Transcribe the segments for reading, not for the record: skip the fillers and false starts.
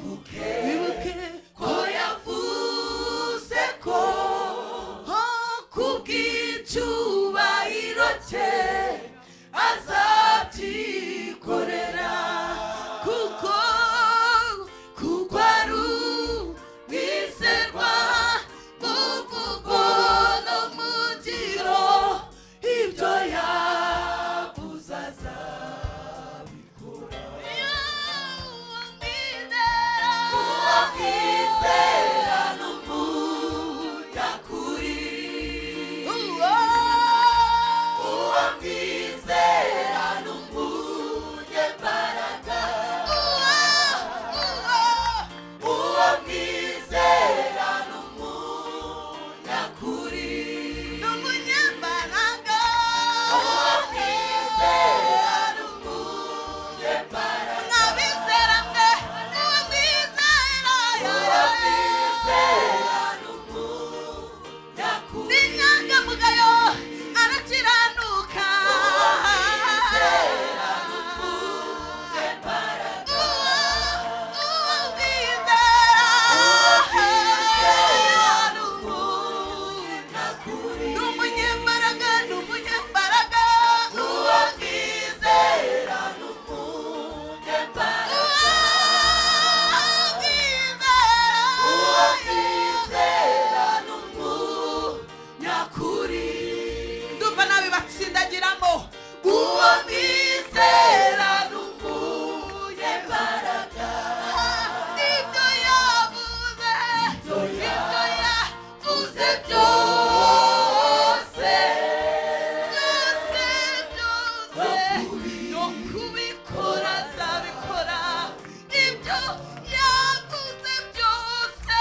Wibuke ko yavuze ko, oh, kubw'icyubahiro cye azabyikorera, kuko ari umwizerwa mu mvugo no mu ngiro. Ibyo yavuze azabikora. Uwo mwizera ni umunyakuri. Uwo mwizera ni umunyembaraga. Uwo mwizera ni umunyakuri, ni umunyembaraga. Uwo mwizera ni umunyembaraga. Mwabizera mwe, uwo mwizera, uwo mwizera ni umunyakuri, ni inyangamugayo, arakiranuka. Uwo mwizera ni umunyembaraga. Uwo mwizera, uwo mwizera ni umunyakuri, ni umunyembaraga, ni umunyembaraga. Uwo mwizera ni umunyembaraga. Uwo mwizera ni umunyakuri. Ndumva nabibatsindagiramo. Uwo mwizera ni umunyembaraga. Ibyo yavuze, ibyo yavuze byose, byose, byose, no kubikora azabikora. Ibyo yavuze byose,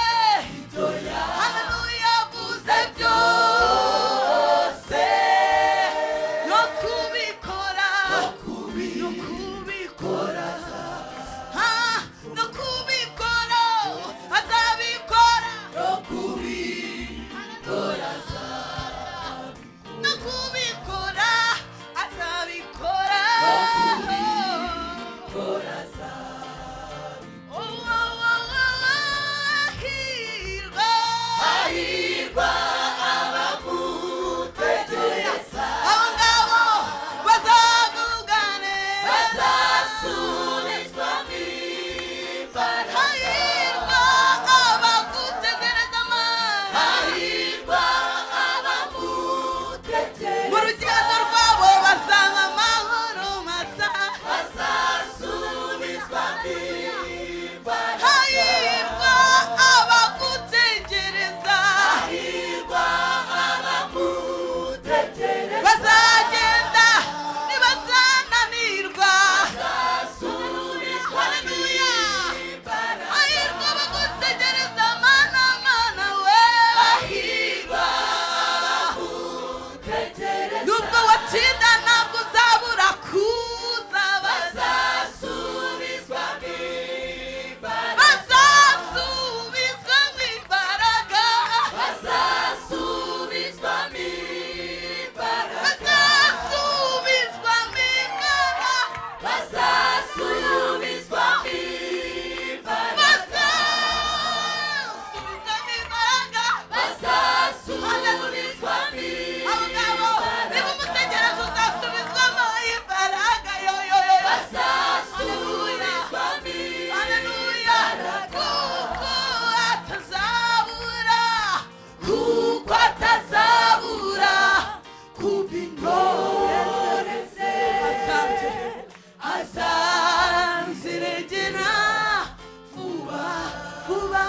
haleluya, yavuze byose, no kubikora, no kubikora, ah, no kubikora azabikora, no kubikora, no kubikora azabikora, no kubikora. Oh, oh, oh, oh, hahirwa, hahirwa abamutegereza. Abo ngabo bazavugane, bazasubizwa imbaraga. Hahirwa abagutegereza, Mana. Hahirwa abamutegereza. Mu rugendo rwabo bazaba amahoro masa, bazasubizwa imbaraga. Hahirwa abagutegereza. Hahirwa abamutegereza. Bazagenda, ntibazananirwa. Bazasubizwa. Haleluya. Hahirwa abagutegereza, Mana, Mana we. Hahirwa abagutegereza. Nubwo watsinda, ntabwo uzabura kuza. Bazasubizwa imbaraga, bazasubizwa imbaraga, bazasubizwa imbaraga, bazasubizwa imbaraga, bazasubizwa imbaraga, bazasubizwa imbaraga, bazasubizwa. Abo ngabo, niba umutegereje, uzasubizwamo imbaraga. Yo yo yo, bazasubizwa. Haleluya. Kuko atazabura, kuko atazabura kuba intore ze. Azanziregera vuba vuba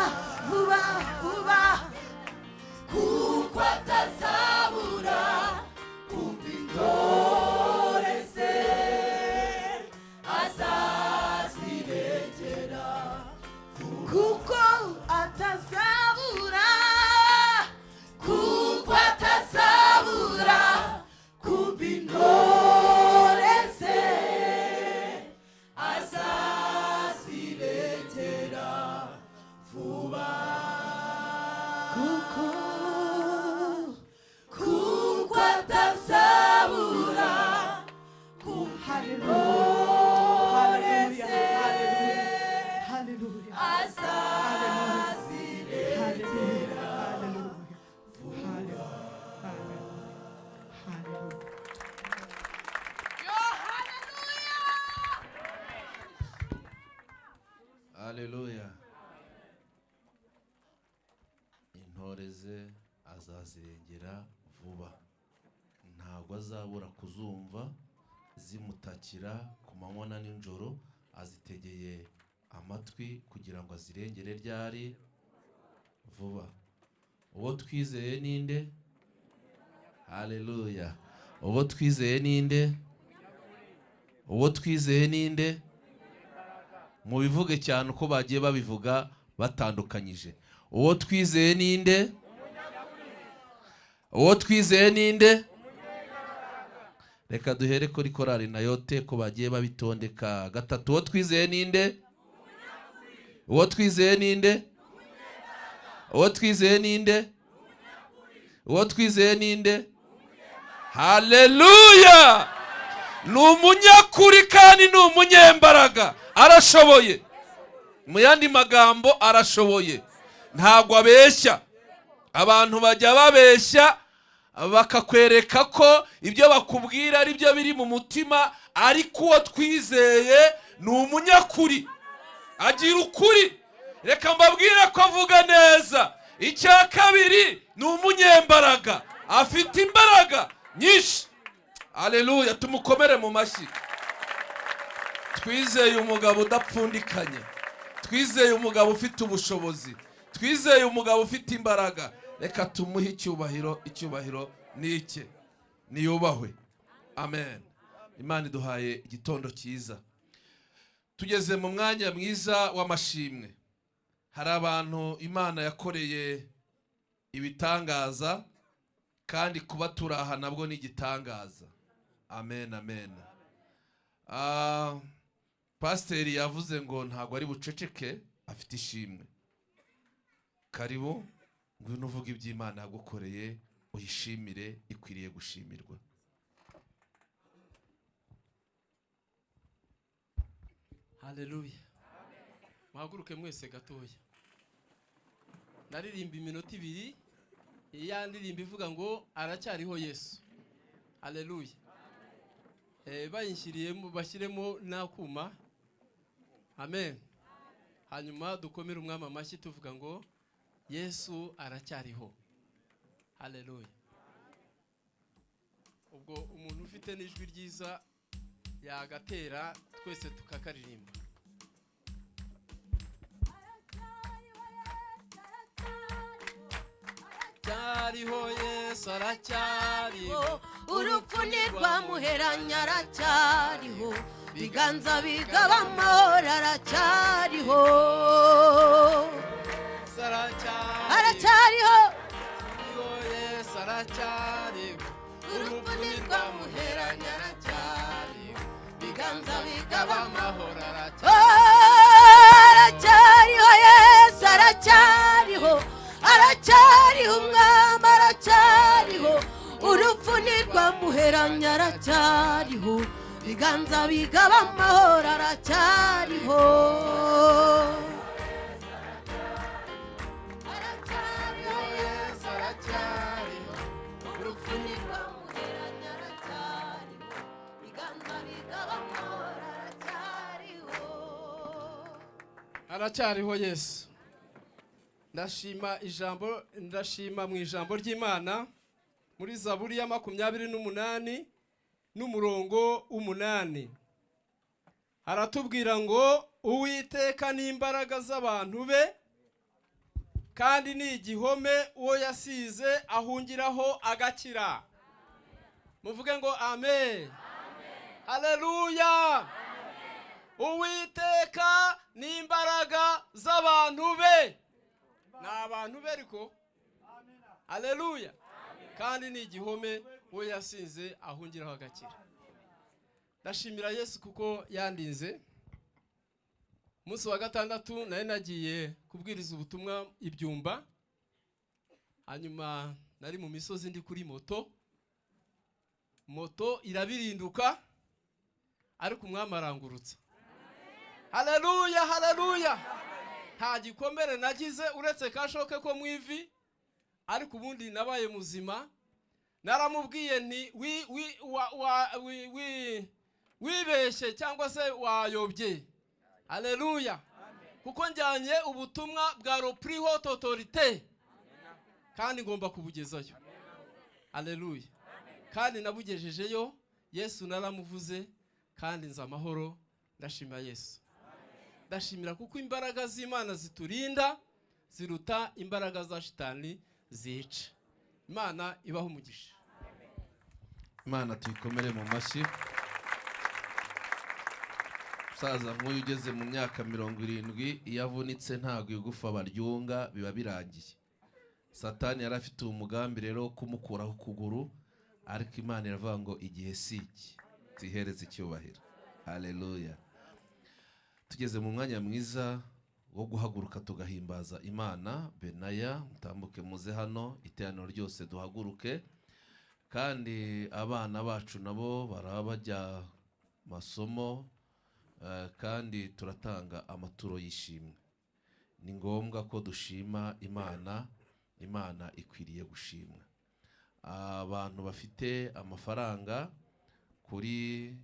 vuba vuba. Kuko atazabura kuba intore ze, azaziregera. Kuko atazabura, kuko atazabura kuba intore ze, azaziregera vuba. Intore ze azazirengera vuba, ntabwo azabura kuzumva zimutakira ku manywa na nijoro. Azitegeye amatwi kugira ngo azirengere ryari? Vuba. Uwo twizeye ninde? Haleluya! Uwo twizeye ninde? Uwo twizeye ninde? Mubivuge cyane uko bagiye babivuga batandukanyije. Uwo twizeye ninde? Uwo twizeye ninde? Reka duhere kuri korali Nayote ko bagiye babitondeka gatatu. Uwo twizeye ninde? Uwo twizeye ninde? Uwo twizeye ninde? Uwo twizeye ninde? Haleluya! Ni umunyakuri kandi ni umunyembaraga, arashoboye. Mu yandi magambo, arashoboye, ntabwo abeshya. Abantu bajya babeshya bakakwereka ko ibyo bakubwira ari byo biri mu mutima, ariko uwo twizeye ni umunyakuri, agira ukuri. Reka mbabwire ko avuga neza. Icya kabiri, ni umunyembaraga, afite imbaraga nyinshi. Aleluya! Tumukomere mu mashyi. Twizeye umugabo udapfundikanye, twizeye umugabo ufite ubushobozi, twizeye umugabo ufite imbaraga. Reka tumuhe icyubahiro. Icyubahiro ni icye, niyubahwe. Amen. Imana iduhaye igitondo cyiza, tugeze mu mwanya mwiza w'amashimwe. Hari abantu Imana yakoreye ibitangaza, kandi kuba turi aha nabwo ni igitangaza. Amen, amen. Pasiteri yavuze ngo ntabwo ari buceceke, afite ishimwe. Karibu, ngwino uvuge iby'Imana yagukoreye, uyishimire, ikwiriye gushimirwa. Haleluya! Muhaguruke mwese gatoya. Ndaririmba iminota 2, ya ndirimbo ivuga ngo "Aracyariho Yesu". Haleluya! Bayinshyiriyemo, bashyiremo n'akuma. Amen. Hanyuma dukomere Umwami amashyi tuvuga ngo "Yesu aracyariho". Haleluya! Ubwo umuntu ufite n'ijwi ryiza yagatera, twese tukakaririmba. Aracyariho Yesu, aracyariho. Urupfu ntirwamuheranya, aracyariho. Biganza bigaba amahoro, aracyariho. Yesu aracyariho. Aracyariho. Yesu aracyariho. Urupfu ntirwamuheranya, aracyariho. Biganza bigaba amahoro, aracyariho. Oh, aracyariho Yesu, aracyariho, aracyariho Umwami, aracyariho. Urupfu ntirwamuheranya, aracyariho. Biganza bigaba amahoro, aracyariho. Aracyariho Yesu aracyariho. Urupfu ntirwamuheranya, aracyariho. Biganza bigaba amahoro, aracyariho. Aracyariho Yesu. Ndashima ijambo, ndashima mu ijambo ry'Imana muri Zaburi ya 28 n'umurongo w'8, haratubwira ngo "Uwiteka ni imbaraga z'abantu be, kandi ni igihome uwo yasize ahungiraho agakira." Muvuge ngo amen. Haleluya! Uwiteka ni imbaraga z'abantu be, ni abantu be ariko. Haleluya! Kandi ni igihome uwo yasinze ahungiraho agakira. Ndashimira Yesu kuko yandinze. Umunsi wa gatandatu nari nagiye kubwiriza ubutumwa ibyumba, hanyuma nari mu misozi ndi kuri moto, moto irabirinduka, ariko Umwami arangurutsa. Haleluya, haleluya! Nta gikomere nagize uretse ka choc ko mu ivi, ariko ubundi nabaye muzima. Naramubwiye nti wi wi wa wa wi wi wibeshye cyangwa se wayobye. Haleluya! Kuko njyanye ubutumwa bwa le plus haute autorité. Kandi ngomba kubugezayo. Aleluya! Kandi nabugejejeyo. Yesu naramuvuze kandi nzi amahoro. Ndashima Yesu, ndashimira kuko imbaraga z'Imana ziturinda ziruta imbaraga za shitani zica. Imana ibaho umugisha. Imana tuyikomere mu mashyi. Umusaza nk'uyu ugeze mu myaka 70, iyo avunitse ntabwo igufa baryunga, biba birangiye. Satani yari afite umugambi rero wo kumukuraho ukuguru, ariko Imana iravuga ngo igihe si iki. Tuyihereze icyubahiro. Haleluya! Tugeze mu mwanya mwiza wo guhaguruka tugahimbaza Imana. Benaya, mutambuke muze hano. Iteraniro ryose duhaguruke, kandi abana bacu nabo baraba bajya masomo, kandi turatanga amaturo y'ishimwe. Ni ngombwa ko dushima Imana. Imana ikwiriye gushimwa. Abantu bafite amafaranga kuri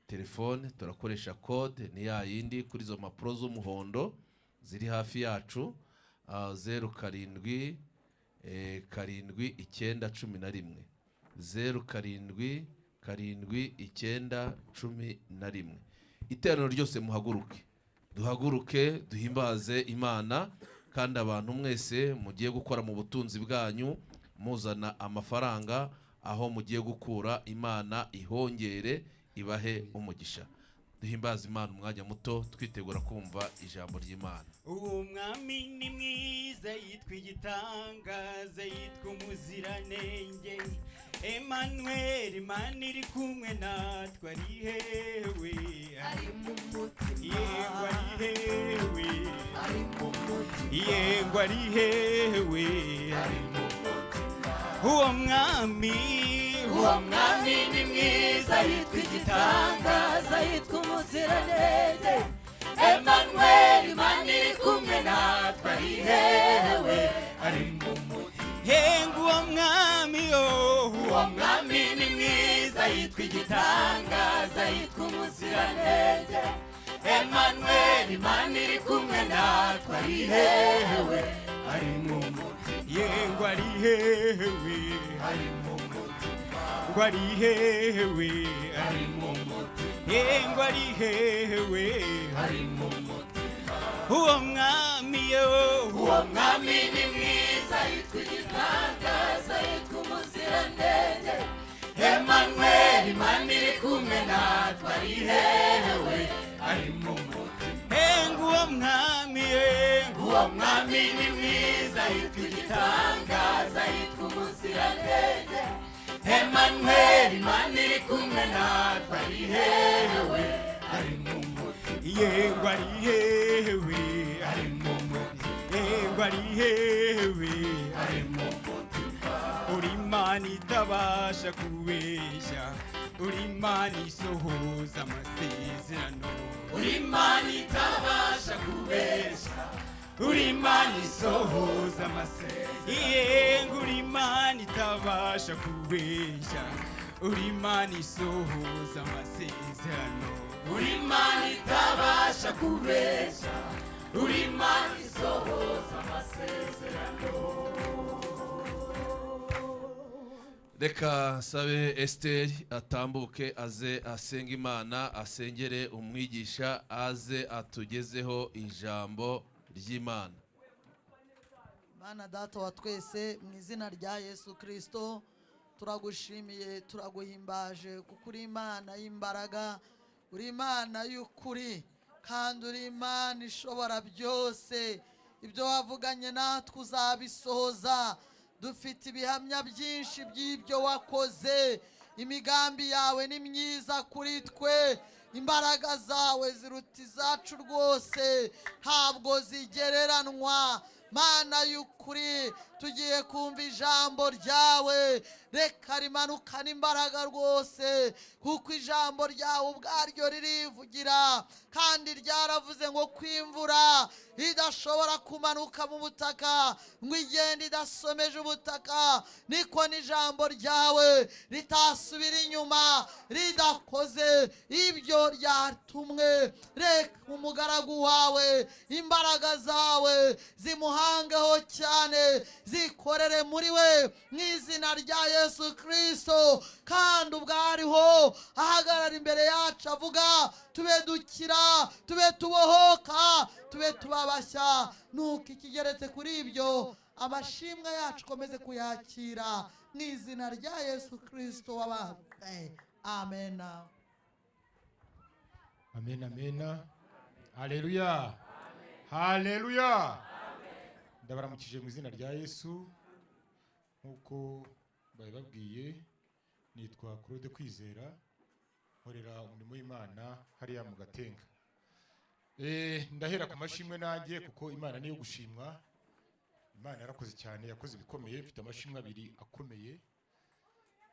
telefone, turakoresha code ni ya yindi kuri izo mpapuro z'umuhondo ziri hafi yacu, 07 7 9 11, 07 7 9 11. Iteraniro ryose muhaguruke, duhaguruke duhimbaze Imana. Kandi abantu mwese mugiye gukora mu butunzi bwanyu, muzana amafaranga aho mugiye gukura, Imana ihongere ibahe umugisha. Duhimbaze Imana umwanya muto twitegura kumva ijambo ry'Imana. Uwo mwami ni mwiza, yitwa igitangaza, yitwa umuziranenge, Emmanuel, Imana iri kumwe natwe. Ari hewe? Ari mu mutima. Yego, ari hewe? Ari mu mutima. Yego, ari hewe? Ari mu mutima. Uwo mwami, Uwo mwami ni mwiza, yitwa igitangaza, yitwa umuziranenge, Emmanuel, Imana iri kumwe natwe. Ari hewe? Ari mu mutima. Henga uwo mwami yo. Uwo mwami ni mwiza, yitwa igitangaza, yitwa umuziranenge, Emmanuel, Imana iri kumwe natwe. Ari hewe? Ari mu mutima. Yego, ari hewe? Ari mu mutima. Ngo ari hewe? Ari mu mutima. Henga ari hewe? Ari mu mutima. Uwo mwami yo. Uwo mwami ni mwiza, yitwa igitangaza, yitwa umuziranenge, Emmanuel, Imana iri kumwe natwe. Ari hewe? Ari mu mutima. Henga uwo mwami ye. Uwo mwami ni mwiza, yitwa igitangaza, yitwa umuziranenge, Emmanuel, Imana iri kumwe natwe. Ari hewe? Ari mu mutima. Yego, ari hewe? Ari mu mutima. Yego, ari hewe? Ari mu mutima. Uri Imana itabasha kubeshya, uri Imana isohoza amasezerano. Uri Imana itabasha kubeshya, uri Imana isohoza amasezerano. Yego, uri Imana itabasha kubeshya, uri Imana isohoza amasezerano. Uri Imana itabasha kubeshya, uri Imana isohoza amasezerano. Reka nsabe Esiteri atambuke aze asenge Imana, asengere umwigisha, aze atugezeho ijambo ry'Imana. Mana Data wa twese, mu izina rya Yesu Kirisito, turagushimiye, turaguhimbaje, kuko uri Imana y'imbaraga, uri Imana y'ukuri, kandi uri Imana ishobora byose. Ibyo wavuganye natwe uzabisohoza. Dufite ibihamya byinshi by'ibyo wakoze. Imigambi yawe ni myiza kuri twe, imbaraga zawe ziruta izacu rwose, ntabwo zigereranwa. Mana y'ukuri, tugiye kumva ijambo ryawe, reka rimanukane imbaraga rwose, kuko ijambo ryawe ubwaryo ririvugira, kandi ryaravuze ngo kwimvura idashobora kumanuka mu butaka ngo igende idasomeje ubutaka, niko n'ijambo ryawe ritasubira inyuma ridakoze ibyo ryatumwe. Reka umugaragu wawe imbaraga zawe zimuhangeho cyane, zikorere muri we mu izina rya Yesu Kirisito. Kandi ubwo ariho ahagarara imbere yacu avuga, tube dukira, tube tubohoka, tube tubabashya. Nuko ikigeretse kuri ibyo, amashimwe yacu ukomeze kuyakira mu izina rya Yesu Kirisito wabambwe. Amena. Amen, amen. Haleluya. Haleluya. Ndabaramukije mu izina rya Yesu. Nkuko babibabwiye, nitwa Claude Kwizera, nkorera umurimo w'Imana hariya mu Gatenga. Ndahera ku mashimwe nanjye kuko Imana niyo gushimwa. Imana yarakoze cyane, yakoze ibikomeye. Mfite amashimwe abiri akomeye.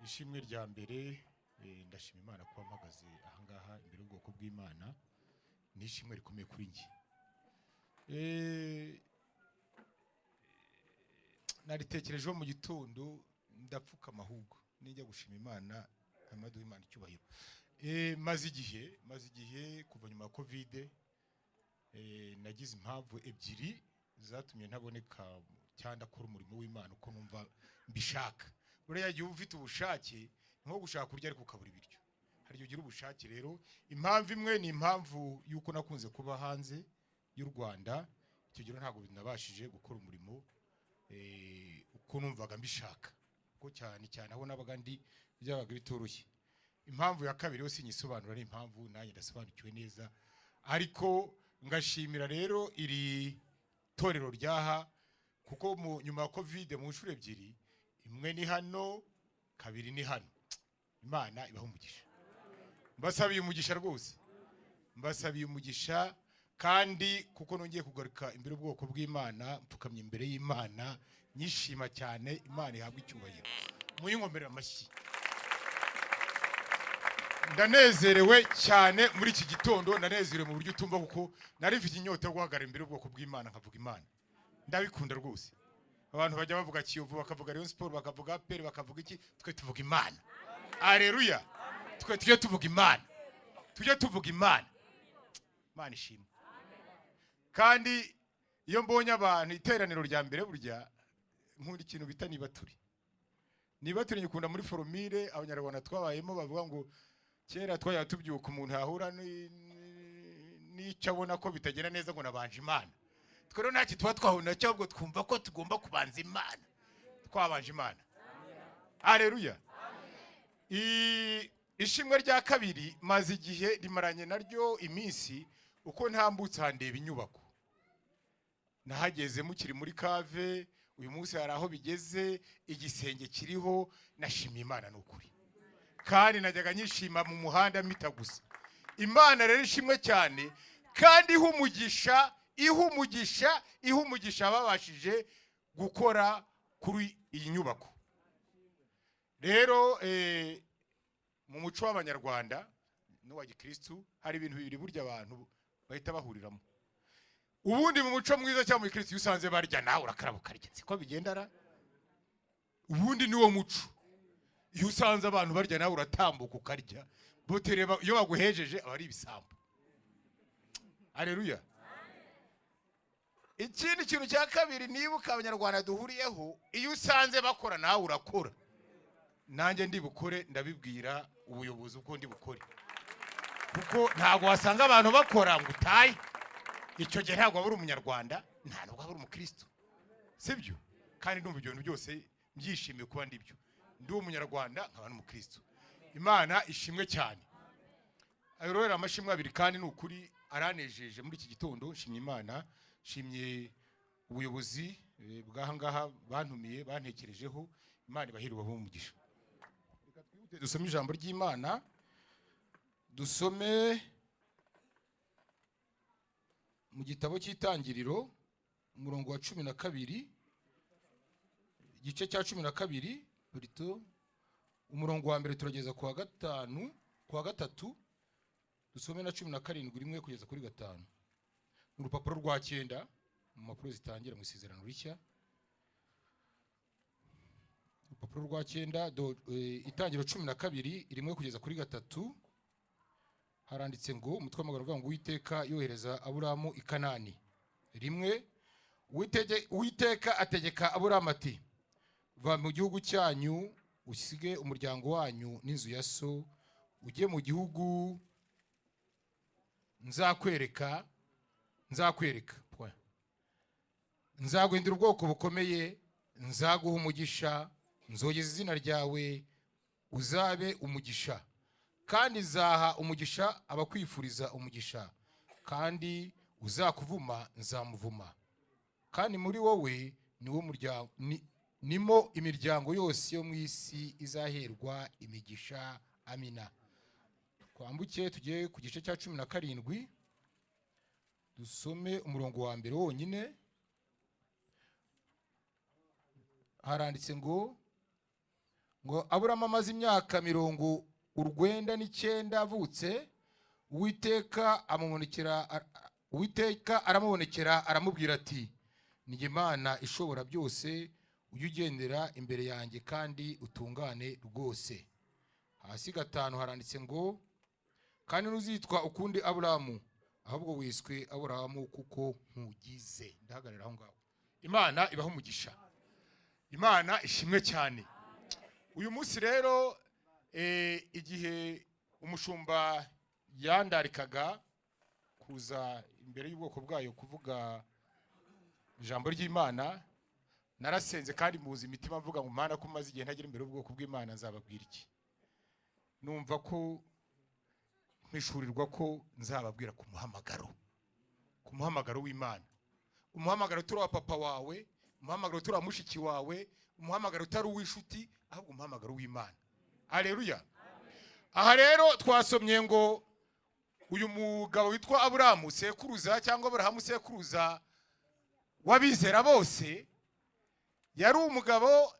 Ishimwe rya mbere, ndashima Imana kuba mpagaze ahangaha imbere y'ubwoko bw'Imana. Ni ishimwe rikomeye kuri njye. Naritekerejeho mu gitondo, ndapfukama ahubwo nijya gushima Imana, hanyuma duha Imana icyubahiro. Maze igihe kuva nyuma ya Covid, nagize impamvu ebyiri zatumye ntaboneka cyangwa ndakora umurimo w'Imana uko numva mbishaka. Buriya igihe uba ufite ubushake, ni nko gushaka kurya ariko ukabura ibiryo. Hari igihe ugira ubushake. Rero impamvu imwe ni impamvu y'uko nakunze kuba hanze y'u Rwanda. Icyo gihe ntabwo nabashije gukora umurimo uko numvaga mbishaka, kuko cyane cyane aho nabaga ndi byabaga bitoroshye. Impamvu ya kabiri yo sinyisobanura, ni impamvu nanjye ndasobanukiwe neza. Ariko ngashimira rero iri torero ryaha, kuko mu nyuma ya Covid mu nshuro ebyiri, imwe ni hano, kabiri ni hano. Imana ibaha umugisha. Mbasabiye umugisha rwose, mbasabiye umugisha. Kandi kuko nongeye kugaruka imbere y'ubwoko bw'Imana, mpfukamye imbere y'Imana nyishima cyane. Imana ihabwa icyubahiro, muyinkomere amashyi. Ndanezerewe cyane muri iki gitondo, ndanezerewe mu buryo utumva, kuko nari mfite inyota yo guhagarara imbere y'ubwoko bw'Imana nkavuga Imana. Ndabikunda rwose. Abantu bajya bavuga Kiyovu, bakavuga Rayon Sport, bakavuga APR, bakavuga iki, twe tuvuga Imana. Aleluya! Twe tujye tuvuga Imana, tujye tuvuga Imana. Imana ishimwe. Kandi iyo mbonye abantu, iteraniro rya mbere, burya nkunda ikintu bita nibaturi. Nibaturi nyikunda muri formule Abanyarwanda twabayemo, bavuga ngo kera twajyaga tubyuka, umuntu yahura n'icyo abona ko bitagenda neza, ngo nabanje Imana. Twe rero ntacyo tuba twahura nacyo, ahubwo twumva ko tugomba kubanza Imana. Twabanje Imana. Aleluya! Ishimwe rya kabiri maze igihe rimaranye naryo iminsi. Uko ntambutse handeba inyubako, nahageze mukiri muri cave. Uyu munsi hari aho bigeze, igisenge kiriho. Nashimiye Imana ni ukuri, kandi najyaga nyishima mu muhanda mpita gusa. Imana rero ishimwe cyane, kandi iha umugisha, iha umugisha, iha umugisha ababashije gukora kuri iyi nyubako. Rero mu muco w'Abanyarwanda n'uwa gikristu hari ibintu bibiri burya abantu bahita bahuriramo. Ubundi mu muco mwiza cyangwa mu gikristu, iyo usanze barya nawe urakaraba ukarya. Siko bigenda ra? Ubundi ni wo muco. Iyo usanze abantu barya nawe uratambuka ukarya. Botereba iyo baguhejeje aba ari ibisambo. Aleluya! Ikindi kintu cya kabiri nibuka Abanyarwanda duhuriyeho, iyo usanze bakora nawe urakora. Nanjye ndi bukore, ndabibwira ubuyobozi uko ndi bukore, kuko ntabwo wasanga abantu bakora ngo utaye. Icyo gihe ntabwo waba uri Umunyarwanda, nta nubwo waba uri umukristo, sibyo? Kandi ndumva ibyo bintu byose mbyishimiye kuba ndibyo, ndi Umunyarwanda nkaba n'umukristo. Imana ishimwe cyane. Ayo rero amashimwe abiri, kandi ni ukuri aranejeje muri iki gitondo. Nshimye Imana, nshimye ubuyobozi bw'aha ngaha bantumiye, bantekerejeho. Imana ibahire, ibahe umugisha. Reka twihute dusome ijambo ry'Imana. Dusome mu gitabo cy'Itangiriro, umurongo wa 12, igice cya 12 plutôt, umurongo wa mbere turageza ku wa gatanu, ku wa gatatu. Dusome na 17, 1 kugeza kuri 5. Ni urupapuro rwa 9 mu mpapuro zitangira mu Isezerano Rishya. Urupapuro rwa 9, Itangiro 12, 1 kugeza kuri 3. Haranditse ngo, umutwe w'amagambo uvuga ngo: "Uwiteka yohereza Aburamu i Kanani." 1. Uwiteka ategeka Aburahamu ati: "Va mu gihugu cyanyu, usige umuryango wanyu n'inzu ya so, ujye mu gihugu nzakwereka. Point. Nzaguhindura ubwoko bukomeye, nzaguha umugisha, nzogeza izina ryawe, uzabe umugisha, kandi nzaha umugisha abakwifuriza umugisha, kandi uzakuvuma nzamuvuma, kandi muri wowe niwo muryango nimo imiryango yose yo mu isi izaherwa imigisha." Amina. Twambuke tujye ku gice cya 17, dusome umurongo wa mbere wonyine. Haranditse ngo Aburahamu amaze imyaka 99 avutse, Uwiteka aramubonekera, aramubwira ati: "Ni Imana ishobora byose, ujye ugendera imbere yanjye kandi utungane rwose." Hasi gatanu haranditse ngo: "Kandi ntuzitwa ukundi Aburahamu, ahubwo wiswe Aburahamu kuko nkugize." Ndahagarara aho ngaho. Imana ibaho umugisha, Imana ishimwe cyane. Uyu munsi rero, igihe umushumba yandarikaga kuza imbere y'ubwoko bwayo kuvuga ijambo ry'Imana, narasenze kandi muzi imitima mvuga ngo: "Mana, ko maze igihe ntagera imbere y'ubwoko bw'Imana, nzababwira iki?" Numva ko mpishurirwa ko nzababwira ku muhamagaro w'Imana, umuhamagaro utari uwa papa wawe, umuhamagaro utari uwa mushiki wawe, umuhamagaro utari uw'inshuti, ahubwo umuhamagaro w'Imana. Aleluya! Aha rero twasomye ngo uyu mugabo witwa Aburahamu sekuruza, cyangwa Aburahamu sekuruza w'abizera bose, yari umugabo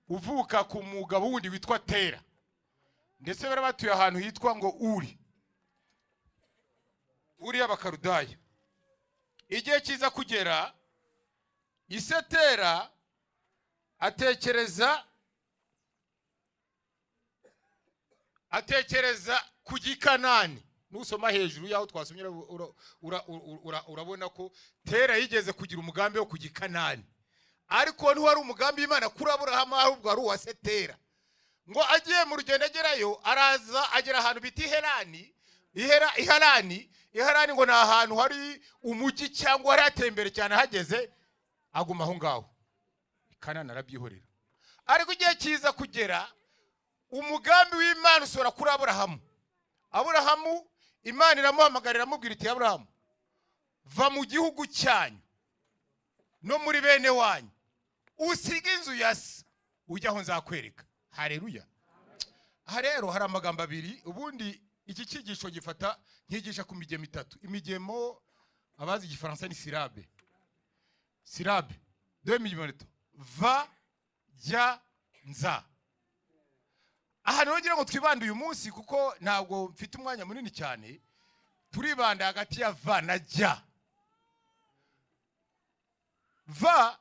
uvuka ku mugabo wundi witwa Tera, ndetse bari batuye ahantu hitwa ngo Uri y'Abakarudaya. Igihe kiza kugera, ise Tera atekereza ku Gikanani. Nusoma hejuru y'aho twasomye, urabona ko Tera yigeze kugira umugambi wo kujya i Kanani, ariko ntiwari umugambi w'Imana kuri Aburahamu, ahubwo wari uwa se Tera. Ngo agiye mu rugendo, agerayo, araza agera ahantu bita Iherani, Iharani. Iharani ngo ni ahantu hari umujyi cyangwa hari hateye imbere cyane. Ahageze aguma aho ngaho, Kanani arabyihorera. Ariko igihe kiza kugera, umugambi w'Imana usohora kuri Aburahamu. Aburahamu Imana iramuhamagarira, iramubwira iti: "Aburahamu, va mu gihugu cyanyu no muri bene wanyu, usige inzu ya se, ujye aho nzakwereka." Hareruya! Aha rero hari amagambo abiri. Ubundi iki cyigisho gifata nkigisha ku migemo itatu. Imigemo, abazi Igifaransa, ni syllabe, syllabe deux migemo: va, jya, nza. Aha rero ngira ngo twibande uyu munsi, kuko ntabwo mfite umwanya munini cyane, turibanda hagati ya va na jya. Va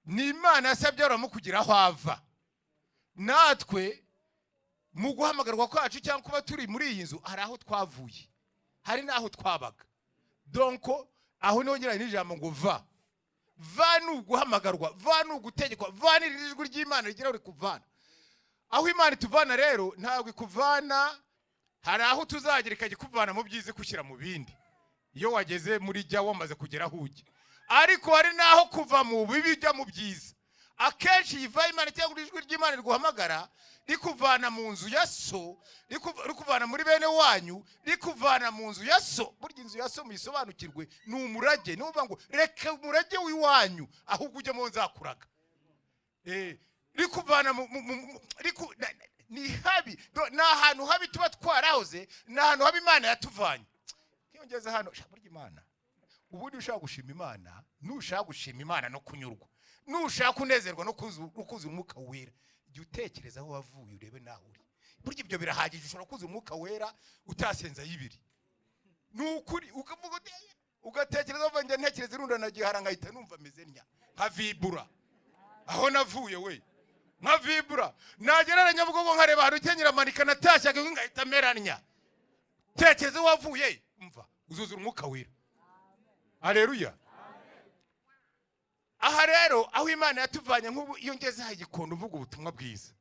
ni Imana yasabye Aburahamu kugira aho ava. Natwe mu guhamagarwa kwacu cyangwa kuba turi muri iyi nzu, hari aho twavuye, hari n'aho twabaga. Donc aho niho ngira n'ijambo ngo va. Va ni uguhamagarwa, va ni ugutegekwa, va ni ijwi ry'Imana rigira rikuvana aho Imana ituvana. Rero ntabwo ikuvana, hari aho tuzagera ikajya ikuvana mu byiza ikushyira mu bindi, iyo wageze muri jya, wamaze kugera aho ujya. Ariko hari n'aho kuva mu bibi ujya mu byiza. Akenshi iyi va Imana cyangwa ijwi ry'Imana riguhamagara rikuvana mu nzu ya so, rikuvana muri bene wanyu, rikuvana mu nzu ya so. Burya inzu ya so, muyisobanukirwe, ni umurage. Ni ukuvuga ngo reka umurage w'iwanyu, ahubwo ujyemo nzakuraga. Rikuvana mu ni habi. Ni ahantu habi tuba twarahoze, ni ahantu habi Imana yatuvanye. Iyo ngeze hano sha, burya Imana, ubundi ushaka gushima Imana, nushaka gushima Imana no kunyurwa, nushaka kunezerwa no kuzuza Umwuka Wera, jya utekereza aho wavuye, urebe naho uri. Burya ibyo birahagije. Ushobora kuzuza Umwuka Wera utasenza y'ibiri. Ni ukuri, ukavuga uti, ugatekereza uva, njya ntekereza irunda na Gihara, nkahita numva meze ntya, nkavibura aho navuye we, nkavibura. Nagera na Nyabugogo nkareba ahantu ukenyera manika natashyaga, ngahita meranya. Tekereza aho wavuye, umva uzuzura Umwuka Wera. Aleluya! Aha rero aho Imana yatuvanye, nk'ubu iyo ngeze aha Gikondo uvuga ubutumwa bwiza,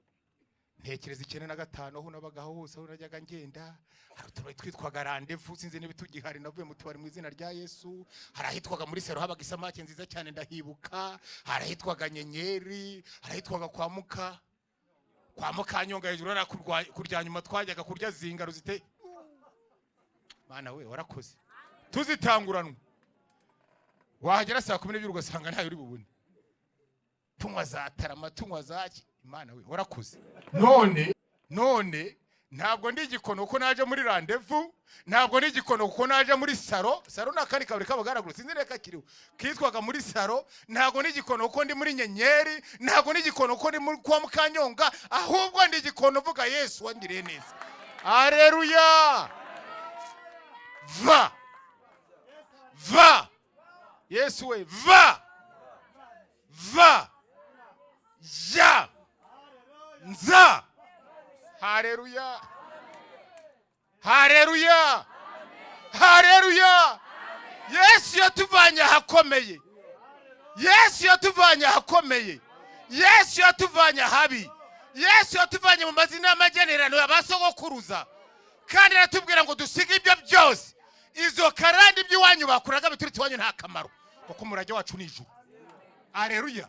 ntekereza 95 aho nabagaho hose, aho najyaga ngenda, hari utubari twitwaga Randevu, sinzi niba tugihari, navuye mu tubari mu izina rya Yesu. Hari ahitwaga muri Sero, habaga isamake nziza cyane, ndahibuka. Hari ahitwaga Nyenyeri, hari ahitwaga kwa Mukanyonga hejuru, hariya kurya nyuma twajyaga kurya zingaro zite. Mana we, warakoze! Tuzitanguranwa, wahagera saa 12 ugasanga ntayo uri bubone. Tunywa za tarama, tunywa za ki. Imana we, warakoze! None ntabwo ndi Igikono kuko naje muri Randevu, ntabwo ndi Igikono kuko naje muri Saro. Saro ni akandi kabari kabagaragura, sinzi niba kakiriho, kitwaga muri Saro. Ntabwo ndi Igikono kuko ndi muri Nyenyeri, ntabwo ndi Igikono kuko ndi muri kwa Mukanyonga, ahubwo ndi Igikono uvuga Yesu wangiriye neza. Areruya! Va va, Yesu we, va va ya nza. Haleluya, haleluya, haleluya! Yesu yatuvanye ahakomeye, Yesu yatuvanye ahakomeye, Yesu yatuvanye ahabi, Yesu yatuvanye mu mazina y'amagenerano ya ba sogokuruza, kandi aratubwira ngo dusige ibyo byose. Izo karande, iby'iwanyu bakuraga biturutse iwanyu, nta kamaro, kuko umurage wacu ni ijuru. Aleluya!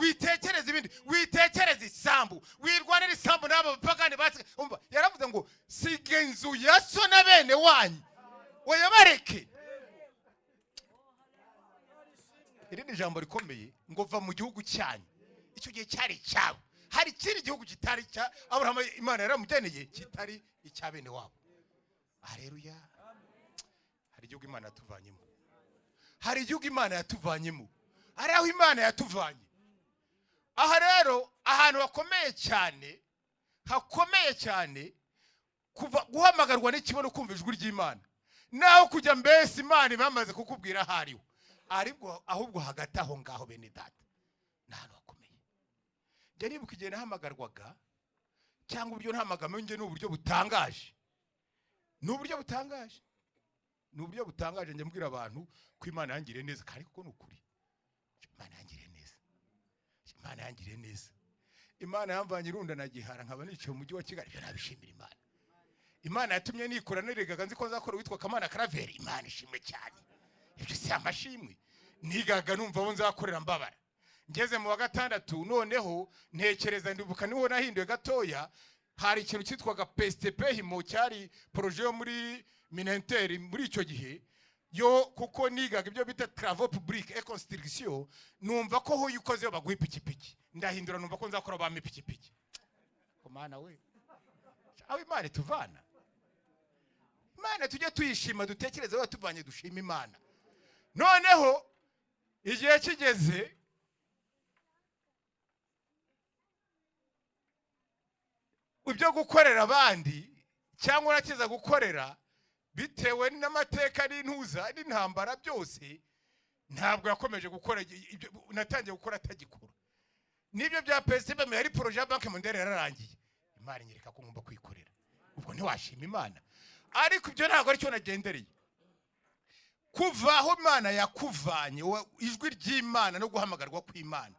Witekereza ibindi, witekereza isambu, wirwanira isambu n'abo bapagani basiga. Umva, yaravuze ngo siga inzu ya so na bene wanyu, oya bareke. Iri ni ijambo rikomeye, ngo va mu gihugu cyanyu. Icyo gihe cyari icyabo. Hari ikindi gihugu kitari icya Aburahamu Imana yaramugeneye, kitari icya bene wabo. Aleluya! Hari igihugu Imana yatuvanyemo, hari igihugu Imana yatuvanyemo, hari aho Imana yatuvanye. Aha rero ahantu hakomeye cyane, hakomeye cyane, kuva guhamagarwa n'ikibono, kumva ijwi ry'Imana, naho kujya mbese Imana ibamaze kukubwira aho ariho. Aribwo ahubwo hagati aho ngaho, bene data, ni ahantu hakomeye. Njya nibuka igihe nahamagarwaga, cyangwa uburyo nahamagamwe njye, ni uburyo butangaje, ni uburyo butangaje, ni uburyo butangaje. Njya mbwira abantu ko Imana yangiriye neza, kandi kuko ni ukuri, Imana yangiriye neza, Imana yangiriye neza. Imana yamvanye irunda na Gihara, nkaba nicaye mu mujyi wa Kigali, ibyo nabishimira Imana. Imana yatumye nikora, niregaga nzi ko nzakora witwa Kamana Karaveri, Imana ishimwe cyane. Ibyo si amashimwe? Nigaga numva abo nzakorera mbabara. Ngeze mu wa gatandatu noneho ntekereza, ndibuka niho nahinduye gatoya. Hari ikintu cyitwaga PSTP-HIMO, cyari projet yo muri Mininter muri icyo gihe, yo kuko nigaga ibyo bita travaux publics et construction, numva ko ho ukoze baguha ipikipiki. Ndahindura, numva ko nzakora bampa ipikipiki. Mana we, aho Imana ituvana! Imana tujye tuyishima, dutekereze aho yatuvanye, dushima Imana. Noneho igihe kigeze, ibyo gukorera abandi cyangwa urakiza gukorera, bitewe n'amateka n'intuza n'intambara byose, ntabwo yakomeje gukora ibyo natangiye gukora atagikora. N'ibyo bya PSB yari projet ya Banque Mondiale yararangiye, Imana inyereka ko ngomba kwikorera. Ubwo ntiwashima Imana? Ariko ibyo ntabwo aricyo nagendereye. Kuva aho Imana yakuvanye, ijwi ry'Imana no guhamagarwa kw'Imana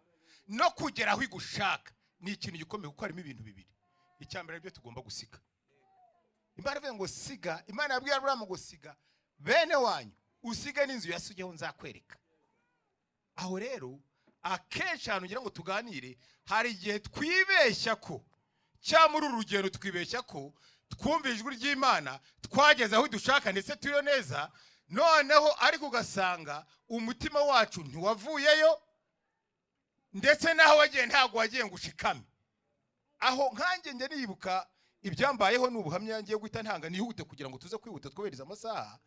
no kugera aho igushaka ni ikintu gikomeye, kuko harimo ibintu bibiri. Icya mbere, aribyo tugomba gusiga. Imana ivuga ngo siga. Imana yabwiye Aburahamu ngo siga bene wanyu, usige n'inzu ya so, ujyeho nzakwereka. Aho rero akenshi ahantu ngira ngo tuganire, hari igihe twibeshya ko, cyangwa muri uru rugendo twibeshya ko twumva ijwi ry'Imana, twageze aho dushaka, ndetse turiyo neza noneho, ariko ugasanga umutima wacu ntiwavuyeyo, ndetse n'aho wagiye ntabwo wagiye ngo ushikame aho. Nkanjye njya nibuka ibyambayeho, ni ubuhamya ngiye guhita ntanga nihute kugira ngo tuze kwihuta twubahirize amasaha.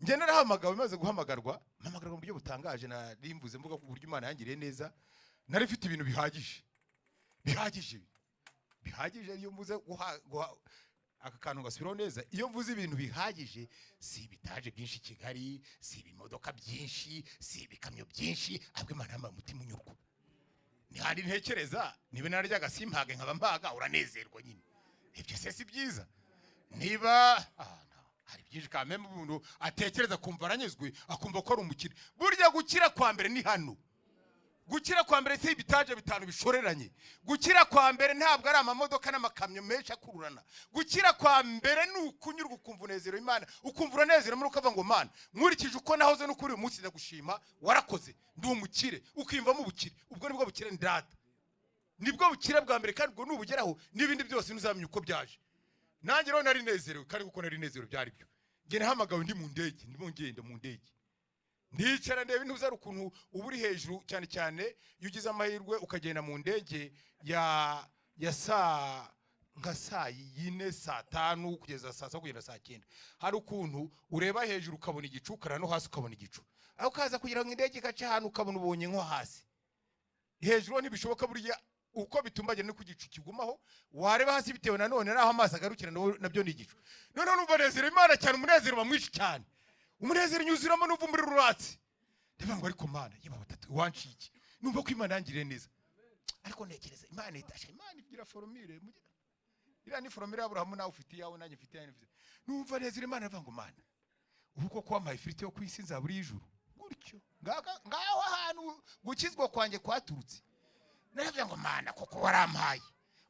Njye narahamagawe, maze guhamagarwa mpamagarwa mu buryo butangaje. Nari mvuze mvuga ku buryo Imana yangiriye neza. Nari mfite ibintu bihagije, bihagije, bihagije. Iyo mvuze aka kantu gasubiraho neza, iyo mvuze ibintu bihagije, si ibitaje byinshi i Kigali, si ibimodoka byinshi, si ibikamyo byinshi, ahubwo Imana yampaye umutima unyurwa. Ntihandi ntekereza niba naryaga simpage nkaba mpaga, uranezerwa nyine. Ibyo se si byiza? Niba hari byinshi kameme umuntu atekereza akumva aranyuzwe, akumva ko ari umukire. Burya gukira kwa mbere ni hano. Gukira kwa mbere si ibitaje bitanu bishoreranye. Gukira kwa mbere ntabwo ari amamodoka n'amakamyo menshi akururana. Gukira kwa mbere ni ukunyurwa, ukumva unezero Imana, ukumva uranezero muri, ukavuga ngo: "Mana, nkurikije uko nahoze n'ukuri uyu munsi, ndagushima, warakoze, ndi umukire." Ukiyumvamo ubukire. Ubwo nibwo bukire ndata, nibwo bukire bwa mbere, kandi ubwo nubugeraho n'ibindi byose ntuzamenya uko byaje. Nanjye rero nari nezerewe, kandi kuko nari nezerewe byari byo. Njye nahamagawe ndi mu ndege, ndimo ngenda mu ndege, ndicara ndeba intuza. Ari ukuntu uba uri hejuru cyane cyane, iyo ugize amahirwe ukagenda mu ndege ya saa nka saa 4, saa 5 kugeza saa 7 kugeza saa 9, hari ukuntu ureba hejuru ukabona igicu, ukareba no hasi ukabona igicu, aho ukaza kugira ngo indege igace ahantu ukabona ubonye nko hasi. Hejuru ho ntibishoboka burya, uko bitumbagira niko igicu kigumaho. Wareba hasi, bitewe nanone n'aho amazi agarukira, nabyo ni igicu. Noneho numva nezero Imana cyane, umunezero uba mwinshi cyane, umunezero unyuzuramo, numva muri ruratsi. Ndavuga ngo: "Ariko Mana yeba batatu wanciye iki?" Numva ko Imana yangiriye neza, ariko ntekereza Imana itasha, Imana igira formule, iriya ni formule y'Aburahamu, nawe ufite iyawe, nanjye mfite iyanjye mfite. Numva nezero Imana, ndavuga ngo: "Mana, ubu koko wampaye ifiriti yo ku isi, nzabura iy'ijuru gutyo?" Ngaho ahantu gukizwa kwanjye kwaturutse. Naravuga ngo: "Mana, koko warampaye,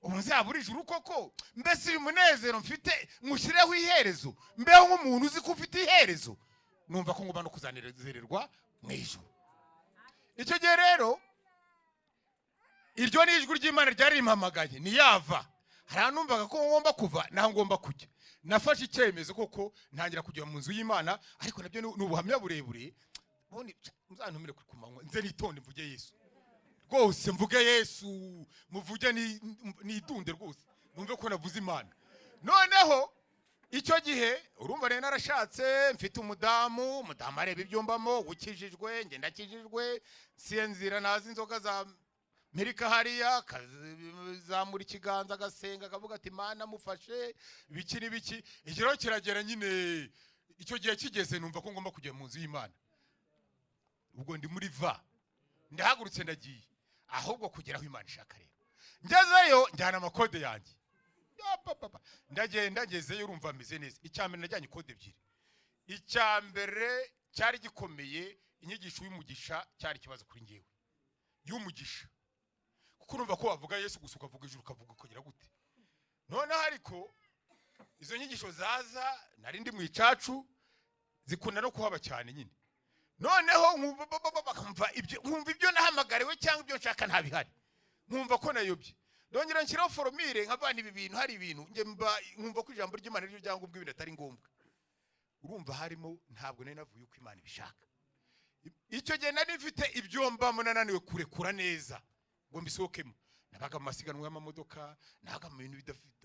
ubu nzabura ijuru koko? Mbese uyu munezero mfite nywushyireho iherezo, mbeho nk'umuntu uzi ko ufite iherezo?" Numva ko ngomba no kuzanezererwa mu ijuru. Icyo gihe rero, iryo ni ijwi ry'Imana ryari rimpamagaye, niyava hari ahantu numvaga ko ngomba kuva n'aho ngomba kujya. Nafashe icyemezo koko, ntangira kujya mu nzu y'Imana, ariko nabyo ni ubuhamya burebure. Ubundi muzantumire ku manywa, nze nitonde mvuge Yesu rwose, mvuge Yesu, muvuge nitunde rwose, numve ko navuze Imana. Noneho icyo gihe urumva rero narashatse, mfite umudamu, umudamu areba ibyo mbamo, ukijijwe, ngenda akijijwe, sinzira nazi inzoga za mirika hariya, akazamura ikiganza agasenga, akavuga ati: "Mana, mufashe ibiki n'ibiki." Ikiraho kiragera nyine. Icyo gihe kigeze, numva ko ngomba kujya mu nzu y'Imana. Ubwo ndi muri va, ndahagurutse, ndagiye ahubwo kugera aho Imana ishaka. Rero ngezeyo, njyana amakode yanjye. Ya, pa, pa, pa. Ndagenda, ngezeyo, urumva ameze neza. Icya mbere, najyanye ikode ebyiri. Icya mbere cyari gikomeye, inyigisho y'umugisha, cyari ikibazo kuri njyewe y'umugisha, kuko urumva ko wavuga Yesu gusa, ukavuga ijuru, ukavuga ukagira gute. Noneho ariko izo nyigisho zaza, nari ndi mu icacu, zikunda no kuhaba cyane nyine. Noneho nkumva ba- ba- ba- nkumva ibyo nahamagariwe cyangwa ibyo nshaka ntabihari, nkumva ko nayobye. Ndongera nshyiraho formule, nkavana ibi bintu, hari ibintu njye mba nkumva ko ijambo ry'Imana ryo ryangombwa, ibintu atari ngombwa. Urumva harimo, ntabwo nari navuye uko Imana ibishaka. Icyo gihe nari mfite ibyo mbamo nananiwe kurekura neza ngo mbisohokemo. Nabaga mu masiganwa y'amamodoka, nabaga mu bintu bidafite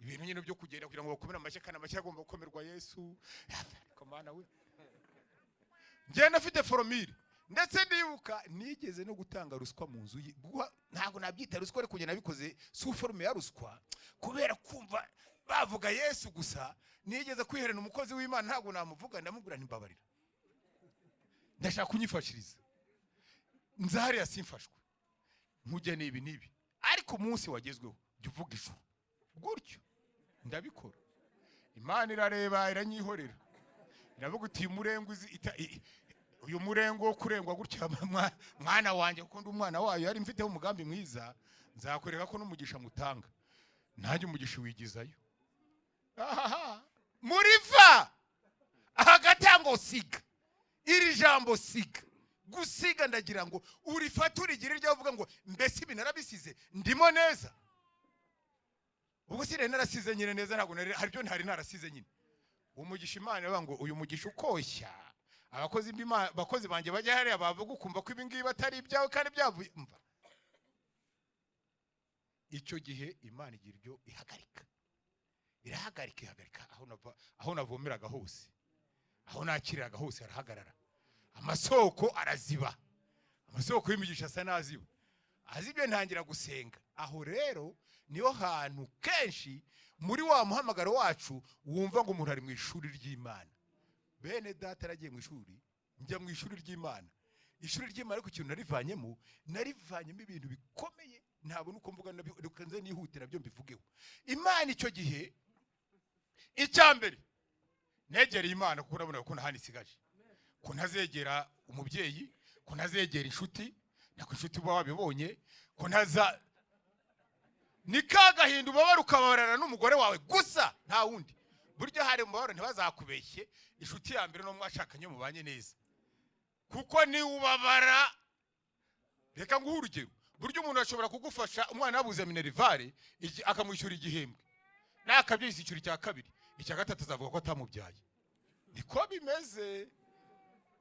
ibintu nyine byo kugenda kugira ngo bakomere amashyi, kandi amashyi agomba gukomerwa Yesu. Ariko Mana we, ngenda afite formule. Ndetse ndibuka nigeze no gutanga ruswa mu nzu ye. Ntabwo nabyita ruswa, ariko njye nabikoze si forme ya ruswa, kubera kumva bavuga Yesu gusa. Nigeze kwiherena umukozi w'Imana, ntabwo namuvuga, ndamubwira ntimbabarira, ndashaka kunyifashiriza, nzahariya simfashwe, nkujya ibi n'ibi, ariko umunsi wagezweho jya uvuga ijuru gutyo. Ndabikora, Imana irareba, iranyihorera, iravuga uti: "Uyu murengo uzi uyu murengo wo kurengwa gutya, mwana wanjye, kuko ndi umwana wayo, yari mfiteho umugambi mwiza, nzakwereka ko n'umugisha mutanga." Nanjye umugisha wigizayo. Ahaha. Muri va hagati ngo siga iri jambo, siga, gusiga, ndagira ngo urifate urigire iryo uvuga ngo: "Mbese ibi narabisize, ndimo neza?" Ubwo si nari narasize nyine neza, ntabwo nari, hari ibyo ntari narasize nyine. Umugisha, Imana iravuga ngo: "Uyu mugisha ukoshya abakozi abakozi banjye bajya hariya bavuga, ukumva ko ibi ngibi atari ibyawe kandi byavuye." Mva icyo gihe Imana igira ibyo ihagarika, irahagarika, ihagarika aho aho navomeraga hose, aho nakiriraga hose harahagarara, amasoko araziba, amasoko y'imigisha asa n'aziba. Azibye, ntangira gusenga. Aho rero niho hantu kenshi muri wa muhamagaro wacu wumva ngo umuntu ari mu ishuri ry'Imana. Bene data, yaragiye mu ishuri, njya mu ishuri ry'Imana, ishuri ry'Imana, ariko ikintu narivanyemo, narivanyemo ibintu bikomeye, ntabwo nuko mvuga nabyo. Reka nze nihutira byo mbivugeho. Imana icyo gihe, icya mbere negereye Imana, kuko nabonaga ko nta handi isigaje, ko ntazegera umubyeyi, ko ntazegera undi, Ko ntazegera inshuti, nako inshuti uba wabibonye ko ntaza, ni ka gahinda ubabara, ukababarana n'umugore wawe gusa, nta wundi. Burya hari umubabaro, ntibazakubeshye, inshuti ya mbere n'uwo mwashakanye mubanye neza, kuko niwe ubabara. Reka nguhe urugero. Burya umuntu ashobora kugufasha umwana yabuze minerval, akamwishyura igihembwe, nakabyishyura ishyura icya kabiri, icya gatatu azavuga ko atamubyaye. Niko bimeze.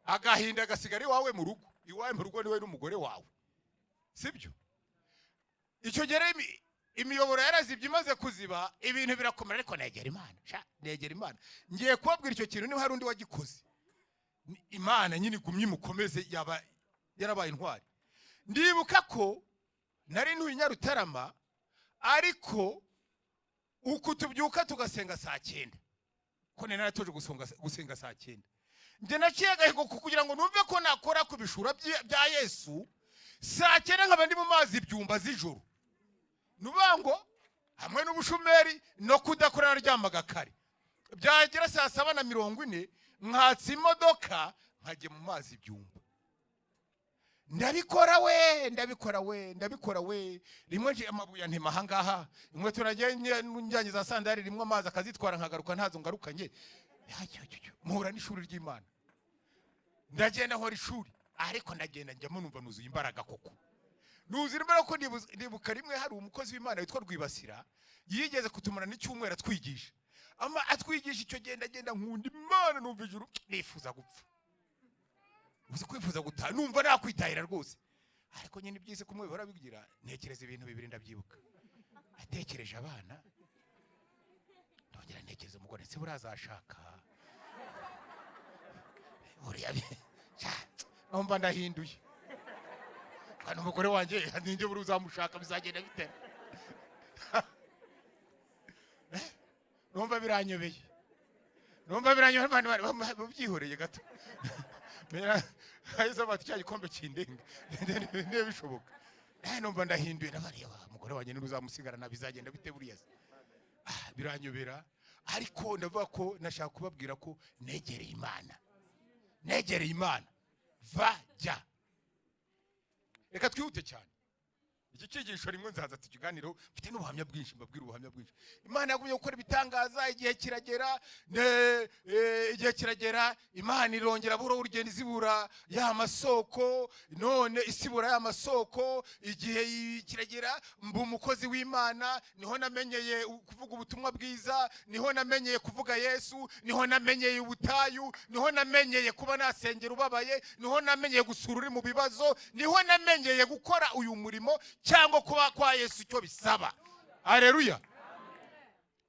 Agahinda gasigara iwawe mu rugo, iwawe mu rugo niwe n'umugore wawe, sibyo? Icyo gihe rero imiyoboro yarazibye. Imaze kuziba, ibintu birakomera, ariko negera Imana sha, negera Imana. Ngiye kubabwira icyo kintu, niba hari undi wagikoze, Imana nyine igumye imukomeze, yaba yarabaye intwari. Ndibuka ko nari ntuye i Nyarutarama, ariko uku tubyuka tugasenga saa 9, ko nari naratoje gusenga saa 9. Njye naciye agahigo kugira ngo numve ko nakora ku bishura bya Yesu. Saa 9 nkaba ndi mu mazi ibyumba z'ijoro. Ni ukuvuga ngo hamwe n'ubushumeri no kudakora, naryamaga kare. Byagera saa 7:40 nkatsa imodoka, nkajya mu mazi ibyumba. Ndabikora we, ndabikora we, ndabikora we. Rimwe nje amabuye antema ahangaha, inkweto nagiye njyanye za sandari, rimwe amazi akazitwara, nkagaruka ntazo ngarukanye. Mpura n'ishuri ry'Imana, ndagenda nkora ishuri, ariko ndagenda njyamo numva nuzuye imbaraga koko, nuzuye imbaraga ko ndibuka rimwe hari umukozi w'Imana witwa Rwibasira yigeze kutumara n'icyumweru atwigisha, ama atwigisha. Icyo gihe ndagenda nkunda Imana, numva ijuru, nifuza gupfa, uzi kwifuza gutaha, numva nakwitahira rwose. Ariko nyine ibyiza kumwe bihora bigira, ntekereza ibintu bibiri. Ndabyibuka, natekereje abana, ndongera ntekereza umugore. Ese burazashaka buriya sha, numva ndahinduye kandi umugore wanjye ninjye buri uzamushaka, bizagenda bite? Numva biranyobeye, numva biranyobeye. Abantu bari babyihoreye gato. Mera hahise bati cya gikombe kindenga niba bishoboka. Numva ndahinduye, nabareba umugore wanjye niba uzamusigarana, bizagenda bite buriya se? Ah, biranyobera. Ariko ndavuga ko nashaka kubabwira ko negereye Imana, negereye Imana. Va jya, reka twihute cyane. Iki cyigisho rimwe nzaza tukiganireho, mfite n'ubuhamya bwinshi, mbabwira ubuhamya bwinshi. Imana yagumye gukora ibitangaza. Igihe kiragera, igihe kiragera, Imana irongera buhoro urugendo izibura ya masoko, none isibura ya masoko. Igihe kiragera mba umukozi w'Imana. Niho namenyeye kuvuga ubutumwa bwiza, niho namenyeye kuvuga Yesu, niho namenyeye ubutayu, niho namenyeye kuba nasengera ubabaye, niho namenyeye gusura uri mu bibazo, niho namenyeye gukora uyu murimo cyangwa kuba kwa Yesu icyo bisaba. Aleluya!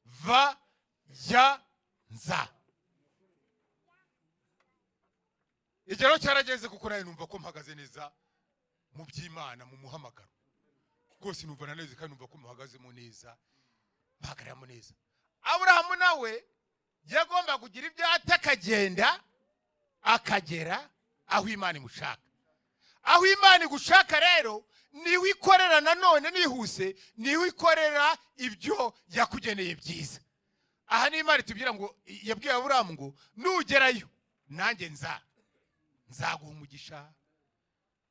Va jya nza. Igihe rero cyarageze, kuko nawe numva ko mpagaze neza mu by'Imana, mu muhamagaro rwose numva naneze, kandi numva ko muhagazemo neza, mpagararamo neza. Aburahamu nawe yagomba kugira ibyo ata, akagenda akagera aho Imana imushaka. Aho Imana igushaka rero niho ikorera. Nanone nihuse, niho ikorera ibyo yakugeneye byiza. Aha ni Imana itubwira ngo, yabwiye Aburahamu ngo: "Nugerayo nanjye nzaguha umugisha,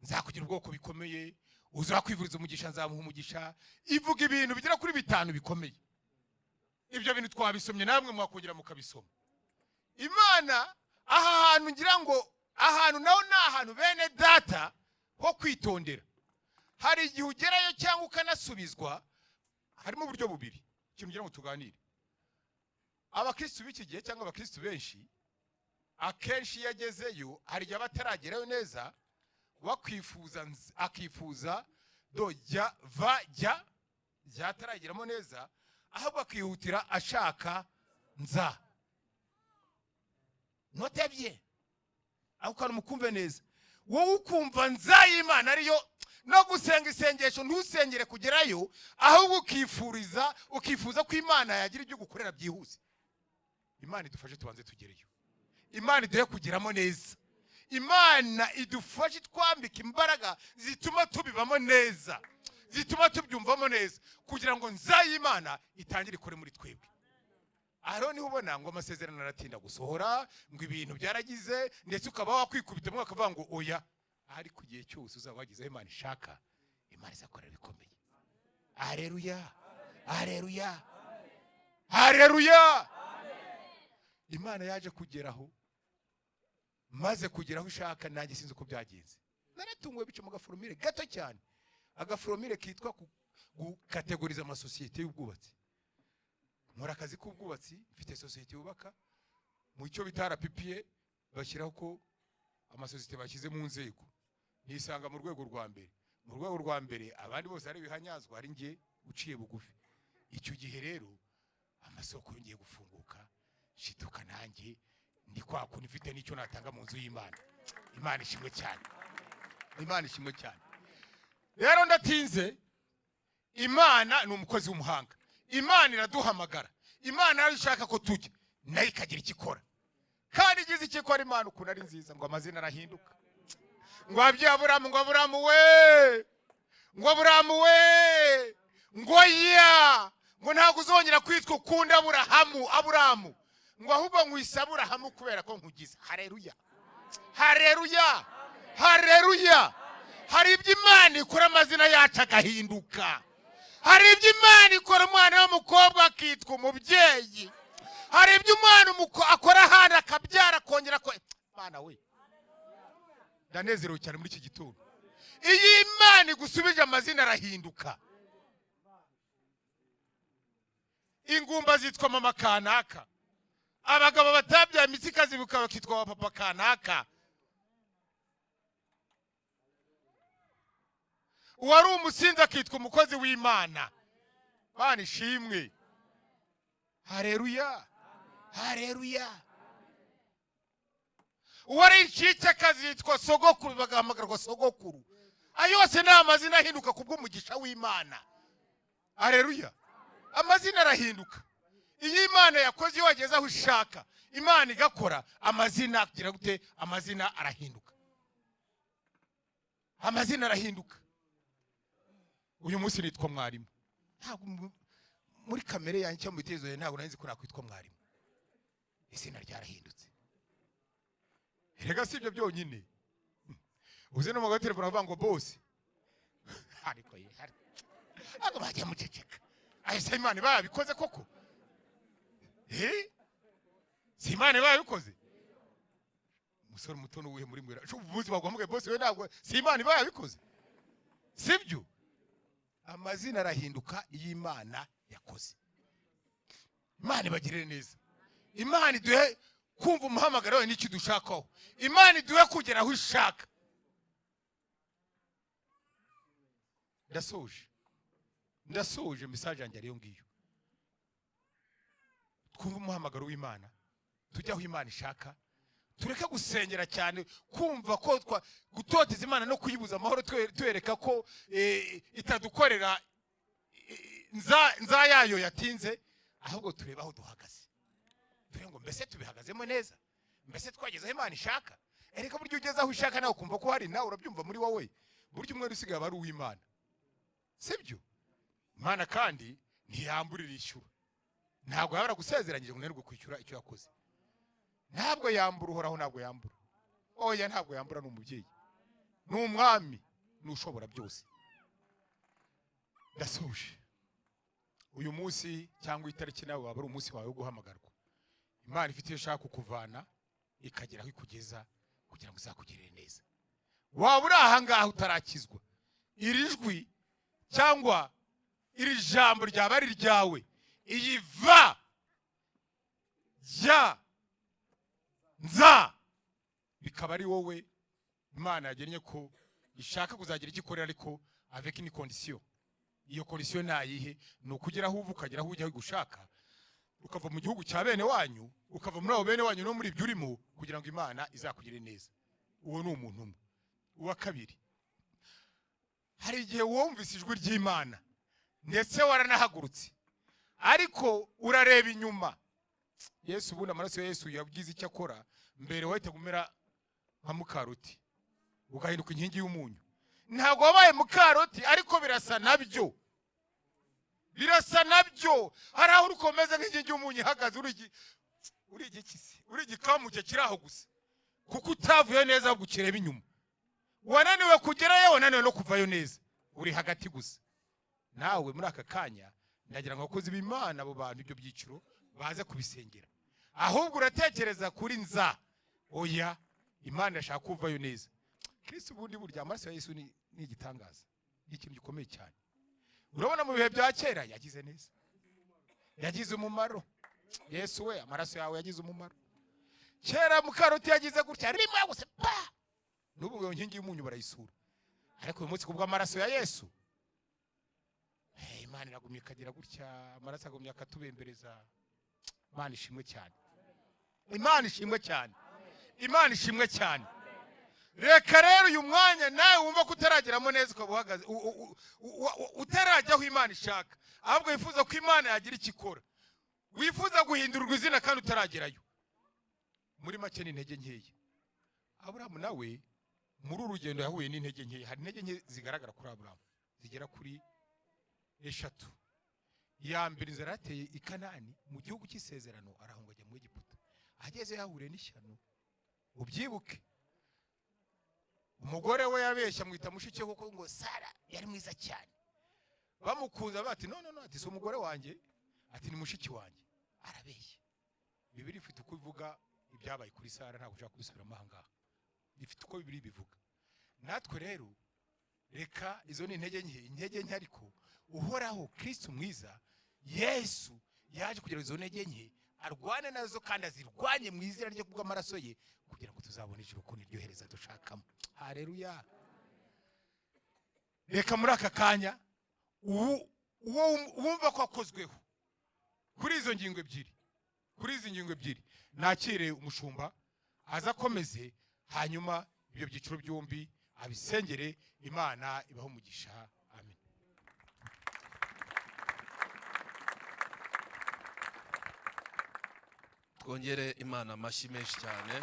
nzakugira ubwoko bikomeye, uzakwivuriza umugisha nzamuha umugisha." Ivuga ibintu bigera kuri bitanu bikomeye. Ibyo bintu twabisomye, namwe mwakongera mukabisoma. Imana aha hantu, ngira ngo ahantu naho ni ahantu, bene data, ho kwitondera. Hari igihe ugerayo cyangwa ukanasubizwa. Harimo uburyo bubiri. Ikintu ngira ngo tuganire, abakristu b'iki gihe cyangwa abakristu benshi, akenshi iyo agezeyo, hari igihe aba ataragerayo neza, wakwifuza akifuza do jya va jya jya atarageramo neza, ahubwo akihutira ashaka nza. Notebye aho kantu, mukumve neza. Wowe ukumva nza y'Imana ariyo no gusenga isengesho, ntusengere kugerayo, ahubwo ukifuriza, ukifuza ko Imana yagira ibyo gukorera byihuse. Imana idufashe tubanze tugereyo. Imana iduhe kugeramo neza. Imana idufashe, twambike imbaraga zituma tubibamo neza, zituma tubyumvamo neza, kugira ngo nza y'Imana itangire ikore muri twebwe. Aha rero niho ubona ngo amasezerano aratinda gusohora, ngo ibintu byaragize, ndetse ukaba wakwikubitamo bakavuga ngo oya. Ariko igihe cyose uzaba wagezeho Imana ishaka, Imana izakorera bikomeye. Aleluya, aleluya, aleluya. Imana yaje kugeraho, maze kugeraho ishaka, nanjye sinzi uko byagenze, naratunguwe. Bica mu gaforumire gato cyane, agaforumire kitwa gukategoriza amasosiyete y'ubwubatsi. Nkora akazi k'ubwubatsi, mfite sosiyete yubaka. Mu cyo bita RPPA bashyiraho ko amasosiyete bashyize mu nzego, nisanga mu rwego rwa mbere. Mu rwego rwa mbere abandi bose ari ibihanyazwa, ari njye uciye bugufi. Icyo gihe rero amasoko yongeye gufunguka, nshiduka nanjye ndi kwa kuntu mfite n'icyo natanga mu nzu y'Imana. Imana ishimwe cyane, Imana ishimwe cyane. Rero ndatinze. Imana ni umukozi w'umuhanga. Imana iraduhamagara, Imana nayo ishaka ko tujya, nayo ikagira icyo ikora. Kandi igize icyo ikora, Imana ukuntu ari nziza, ngo amazina arahinduka. Ngo abye Aburamu, ngo Aburamu we, ngo Aburamu we, ngo ya, ngo ntabwo uzongera kwitwa ukundi Aburahamu, Aburamu, ngo ahubwo nkwise Aburahamu kubera ko nkugize. Hareruya, hareruya, hareruya. Hari ibyo Imana ikora, amazina yacu agahinduka. Hari ibyo Imana ikora, umwana w'umukobwa akitwa umubyeyi. Hari ibyo umwana akora ahandi akabyara, akongera ko. Imana we, ndanezerewe cyane muri iki gitondo. Iyo Imana igusubije, amazina arahinduka. Ingumba zitwa mama kanaka, abagabo batabyaye imitsi ikazibuka bakitwa ba papa kanaka, uwari umusinzi akitwa umukozi w'Imana. Imana ishimwe. Hareruya, hareruya. Uwari incike akazitwa sogokuru, bagahamagarwa sogokuru. Ayo yose ni amazina ahinduka kubw'umugisha w'Imana. Hareruya. Amazina arahinduka iyo Imana yakoze. Iyo wageze aho ishaka, Imana igakora, amazina agira gute? Amazina arahinduka, amazina arahinduka. Uyu munsi nitwa mwarimu. Ntabwo muri kamere yanjye cyangwa mu bitekerezo yanjye, ntabwo nari nzi ko nakwitwa mwarimu. Izina ryarahindutse. Erega si ibyo byonyine, uzi no mu telefone avuga ngo boss, ariko ye, ariko bajya muceceka. Ayo se Imana iba yabikoze koko? Si Imana iba yabikoze? Umusore muto n'uwuhe muri mwera umunsi baguhamagaye boss we, ntabwo si Imana iba yabikoze? Sibyo? Amazina arahinduka iyo Imana yakoze. Imana ibagirire neza. Imana iduhe kumva umuhamagaro wawe n'icyo dushakaho. Imana iduhe kugera aho ishaka. Ndasoje, ndasoje. Message yanjye ariyo ngiyo. Twumve umuhamagaro w'Imana, tujye aho Imana ishaka, tureke gusengera cyane, kumva ko gutoteza Imana no kuyibuza amahoro, twereka ko itadukorera nza yayo yatinze. Ahubwo turebe aho duhagaze, turebe ngo mbese tubihagazemo neza, mbese twageze aho Imana ishaka. Erega buryo ugeze aho ishaka nawe ukumva ko hari, nawe urabyumva muri wowe, buryo umwe usigaye aba ari uw'Imana. Sibyo? Imana kandi ntiyambura, irishyura. Ntabwo yaba yaragusezeranyije ngo unanirwe kwishyura icyo yakoze. Ntabwo yambura Uhoraho, ntabwo yambura. Oya, ntabwo yambura. Ni umubyeyi, ni umwami, ni ushobora byose. Ndasoje. Uyu munsi cyangwa itariki nawe waba ari umunsi wawe wo guhamagarwa. Imana ifite iyo ishaka kukuvana ikagera aho ikugeza kugira ngo izakugirire neza. Waba uri aha ngaha utarakizwa, iri jwi cyangwa iri jambo ryaba ari iryawe. Iyi va ya nza bikaba ari wowe Imana yagennye ko ishaka kuzagira icyo ikorera, ariko avec une condition. Iyo condition nayihe? Ni ukugera aho uva, ukagera aho ujya gushaka, ukava mu gihugu cya bene wanyu, ukava muri abo bene wanyu no muri ibyo urimo, kugira ngo Imana izakugire neza. Uwo ni umuntu umwe. Uwa kabiri, hari igihe wumvise ijwi ry'Imana ndetse waranahagurutse, ariko urareba inyuma. Yesu, ubundi amaraso ya Yesu yagize icyo akora. Mbere wahita umera nka mukaroti, ugahinduka inkingi y'umunyu. Ntabwo wabaye mukaroti, ariko birasa nabyo, birasa nabyo. Hari aho uri kumeze nk'inkingi y'umunyu ihagaze, uri igikisi, uri igikamuke kiri aho gusa, kuko utavuye neza ahubwo ukireba inyuma. Wananiwe kugerayo, wananiwe no kuvayo neza, uri hagati gusa. Nawe muri aka kanya ndagira ngo abakozi b'Imana, abo bantu, ibyo byiciro baze kubisengera. Ahubwo uratekereza kuri nza, oya, Imana irashaka kuvayo neza. Kristo, ubundi burya amaraso ya Yesu ni igitangaza, ni ikintu gikomeye cyane. Urabona mu bihe bya kera yagize neza, yagize umumaro. Yesu we, amaraso yawe yagize umumaro. Kera Mukaroti yagize gutya rimwe gusa, pa, n'ubu iyo nkingi y'umunyu barayisura. Ariko uyu munsi kubw'amaraso ya Yesu, hey, Imana iragumya ikagira gutya, amaraso agumya akatubembereza. Imana ishimwe cyane, Imana ishimwe cyane, Imana ishimwe cyane. Reka rero uyu mwanya nawe wumva ko utarageramo neza, ukaba uhagaze utarajya aho Imana ishaka, ahubwo wifuza ko Imana yagira icyo ikora, wifuza guhindurwa izina kandi utaragerayo. Muri make ni intege nkeya. Aburahamu nawe muri uru rugendo yahuye n'intege nkeya. Hari intege nke zigaragara kuri Aburahamu zigera kuri eshatu. Iya mbere, inzara yateye i Kanani mu gihugu cy'isezerano, arahunga ajya mu Egiputa. Ageze yahuriye n'ishyano, ubyibuke, umugore we yabeshya amwita mushiki we, kuko ngo Sara yari mwiza cyane. Bamukunze bati: "No, no, no," ati: "Si umugore wanjye," ati: "Ni mushiki wanjye." Arabeshya. Bibiri ifite uko ivuga ibyabaye kuri Sara, ntabwo ushaka kubisubiramo aha ngaha, ifite uko Bibiri bivuga. Natwe rero reka izo ni intege nke, intege nke. Ariko Uhoraho Kristo mwiza Yesu yaje kugira ngo izo ntege nke arwane nazo, kandi azirwanye mu izina rye kubw'amaraso ye, kugira ngo tuzabone ijuru ko niryo hereza dushakamo. Haleluya! Reka muri aka kanya uwo wumva ko akozweho kuri izo ngingo ebyiri, kuri izi ngingo ebyiri, nakire umushumba aza akomeze, hanyuma ibyo byiciro byombi abisengere. Imana ibahe umugisha, amen. Twongere Imana amashyi menshi cyane.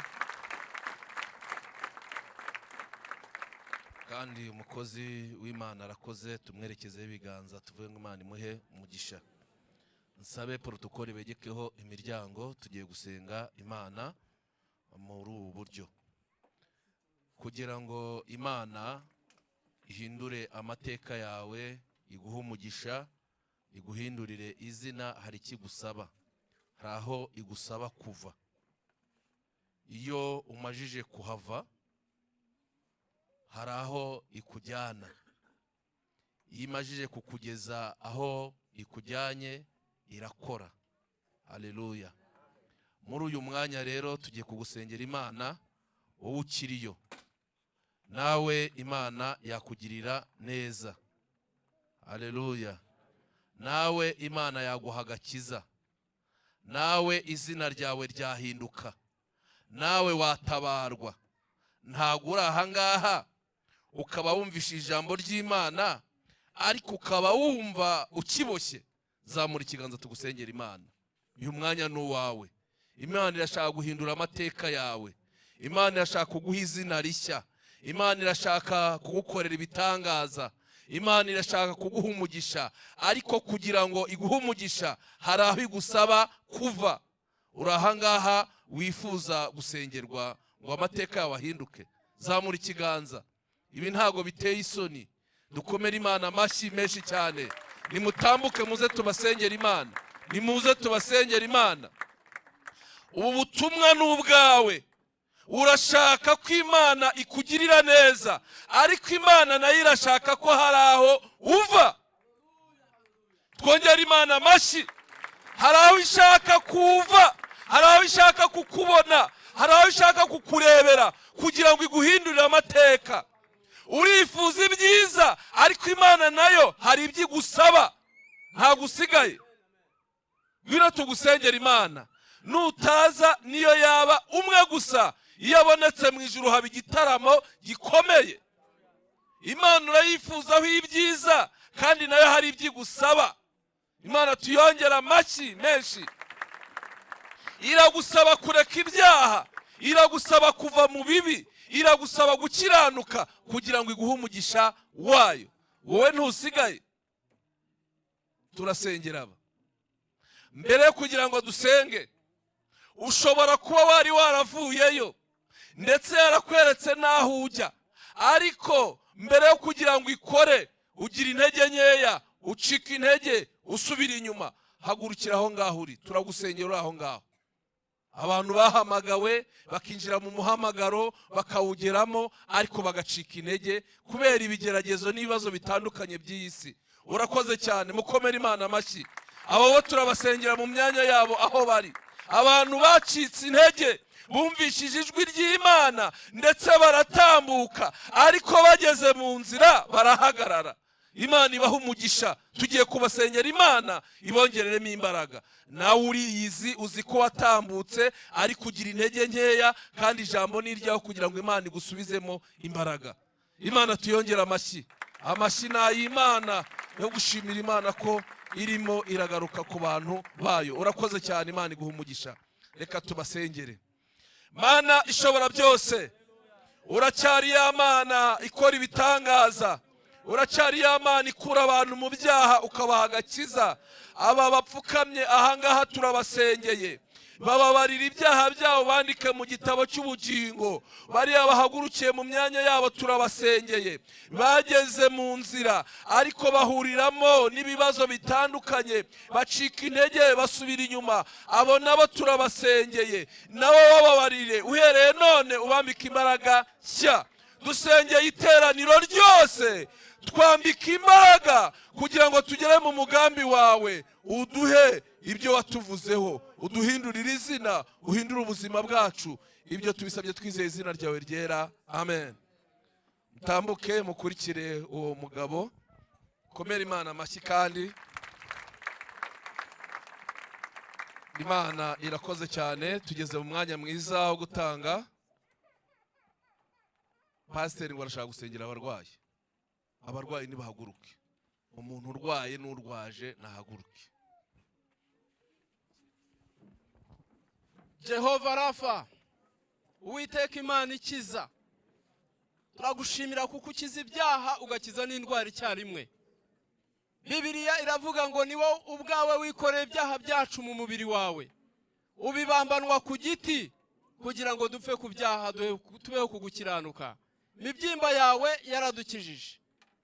Kandi umukozi w'Imana arakoze, tumwerekezeho ibiganza, tuvuge ngo Imana imuhe umugisha. Nsabe protocole begekeho imiryango, tugiye gusenga Imana muri ubu buryo kugira ngo Imana ihindure amateka yawe, iguhe umugisha, iguhindurire izina. Hari ikigusaba, hari aho igusaba kuva. Iyo umajije kuhava, hari aho ikujyana. Iyo imajije kukugeza aho ikujyanye, irakora. Haleluya! Muri uyu mwanya rero tugiye kugusengera Imana. Wowe ukiriyo, nawe Imana yakugirira neza. Haleluya! Nawe Imana yaguha agakiza, nawe izina ryawe ryahinduka, nawe watabarwa. Ntabwo uri ahangaha ukaba wumvishe ijambo ry'Imana, ariko ukaba wumva ukiboshye, zamura ikiganza tugusengera Imana. Uyu mwanya ni uwawe. Imana irashaka guhindura amateka yawe, Imana irashaka kuguha izina rishya, Imana irashaka kugukorera ibitangaza, Imana irashaka kuguha umugisha. Ariko kugira ngo iguhe umugisha, hari aho igusaba kuva. Uri ahangaha wifuza gusengerwa ngo amateka yawe ahinduke, zamura ikiganza. Ibi ntabwo biteye isoni. Dukomere Imana amashyi menshi cyane. Nimutambuke muze tubasengera Imana, nimuze tubasengera Imana. Ubu butumwa ni ubwawe. Urashaka ko Imana ikugirira neza, ariko Imana nayo irashaka ko hari aho uva. Twongere Imana amashyi. Hari aho ishaka kuva, hari aho ishaka kukubona, hari aho ishaka kukurebera kugira ngo iguhindurire amateka. Urifuza ibyiza, ariko Imana nayo hari ibyo igusaba, ntabwo usigaye. Ngwino tugusengera Imana. Nutaza, niyo yaba umwe gusa, iyo abonetse mu ijuru haba igitaramo gikomeye. Imana urayifuzaho ibyiza, kandi nayo hari ibyo igusaba. Imana tuyongera amashyi menshi. Iragusaba kureka ibyaha, iragusaba kuva mu bibi, iragusaba gukiranuka kugira ngo iguhe umugisha wayo. Wowe ntusigaye. Turasengera aba. Mbere yo kugira ngo dusenge, ushobora kuba wari waravuyeyo, ndetse yarakweretse n'aho ujya. Ariko mbere yo kugira ngo ikore, ugira intege nkeya, ucika intege, usubira inyuma. Hagurukira aho ngaho uri, turagusengera uri aho ngaho. Abantu bahamagawe bakinjira mu muhamagaro, bakawugeramo, ariko bagacika intege kubera ibigeragezo n'ibibazo bitandukanye by'iyi si. Urakoze cyane, mukomere Imana amashyi. Abo bo turabasengera mu myanya yabo aho bari. Abantu bacitse intege bumvishije ijwi ry'Imana ndetse baratambuka, ariko bageze mu nzira barahagarara. Imana ibaha umugisha. Tugiye kubasengera, Imana ibongereremo imbaraga. Nawe uriyizi, uzi ko watambutse ariko ugira intege nkeya, kandi ijambo ni iryawe kugira ngo Imana igusubizemo imbaraga. Imana tuyongere amashyi. Amashyi ni ay'Imana yo gushimira Imana ko irimo iragaruka ku bantu bayo. Urakoze cyane, Imana iguha umugisha. Reka tubasengere. Mana ishobora byose, uracyari ya Mana ikora ibitangaza, uracyari ya Mana ikura abantu mu byaha ukabaha agakiza. Aba bapfukamye ahangaha turabasengeye, bababarira ibyaha byabo, bandike mu gitabo cy'ubugingo. Bariya bahagurukiye mu myanya yabo turabasengeye, bageze mu nzira ariko bahuriramo n'ibibazo bitandukanye, bacika intege, basubira inyuma. Abo nabo turabasengeye, nabo bababarire, uhereye none ubambike imbaraga nshya. Dusengeye iteraniro ryose, twambika imbaraga kugira ngo tugere mu mugambi wawe, uduhe ibyo watuvuzeho, uduhindurire izina, uhindure ubuzima bwacu. Ibyo tubisabye twizeye izina ryawe ryera, amen. Mutambuke mukurikire uwo mugabo. Komera Imana amashyi. Kandi Imana irakoze cyane. Tugeze mu mwanya mwiza wo gutanga. Pasiteri ngo arashaka gusengera abarwayi. Abarwayi nibahaguruke. Umuntu urwaye n'urwaje nahaguruke. Jehova Rafa, Uwiteka Imana ikiza, turagushimira kuko ukiza ibyaha ugakiza n'indwara icyarimwe. Bibiliya iravuga ngo ni wowe ubwawe wikoreye ibyaha byacu mu mubiri wawe, ubibambanwa ku giti kugira ngo dupfe ku byaha, tubeho kugukiranuka. Imibyimba yawe yaradukijije.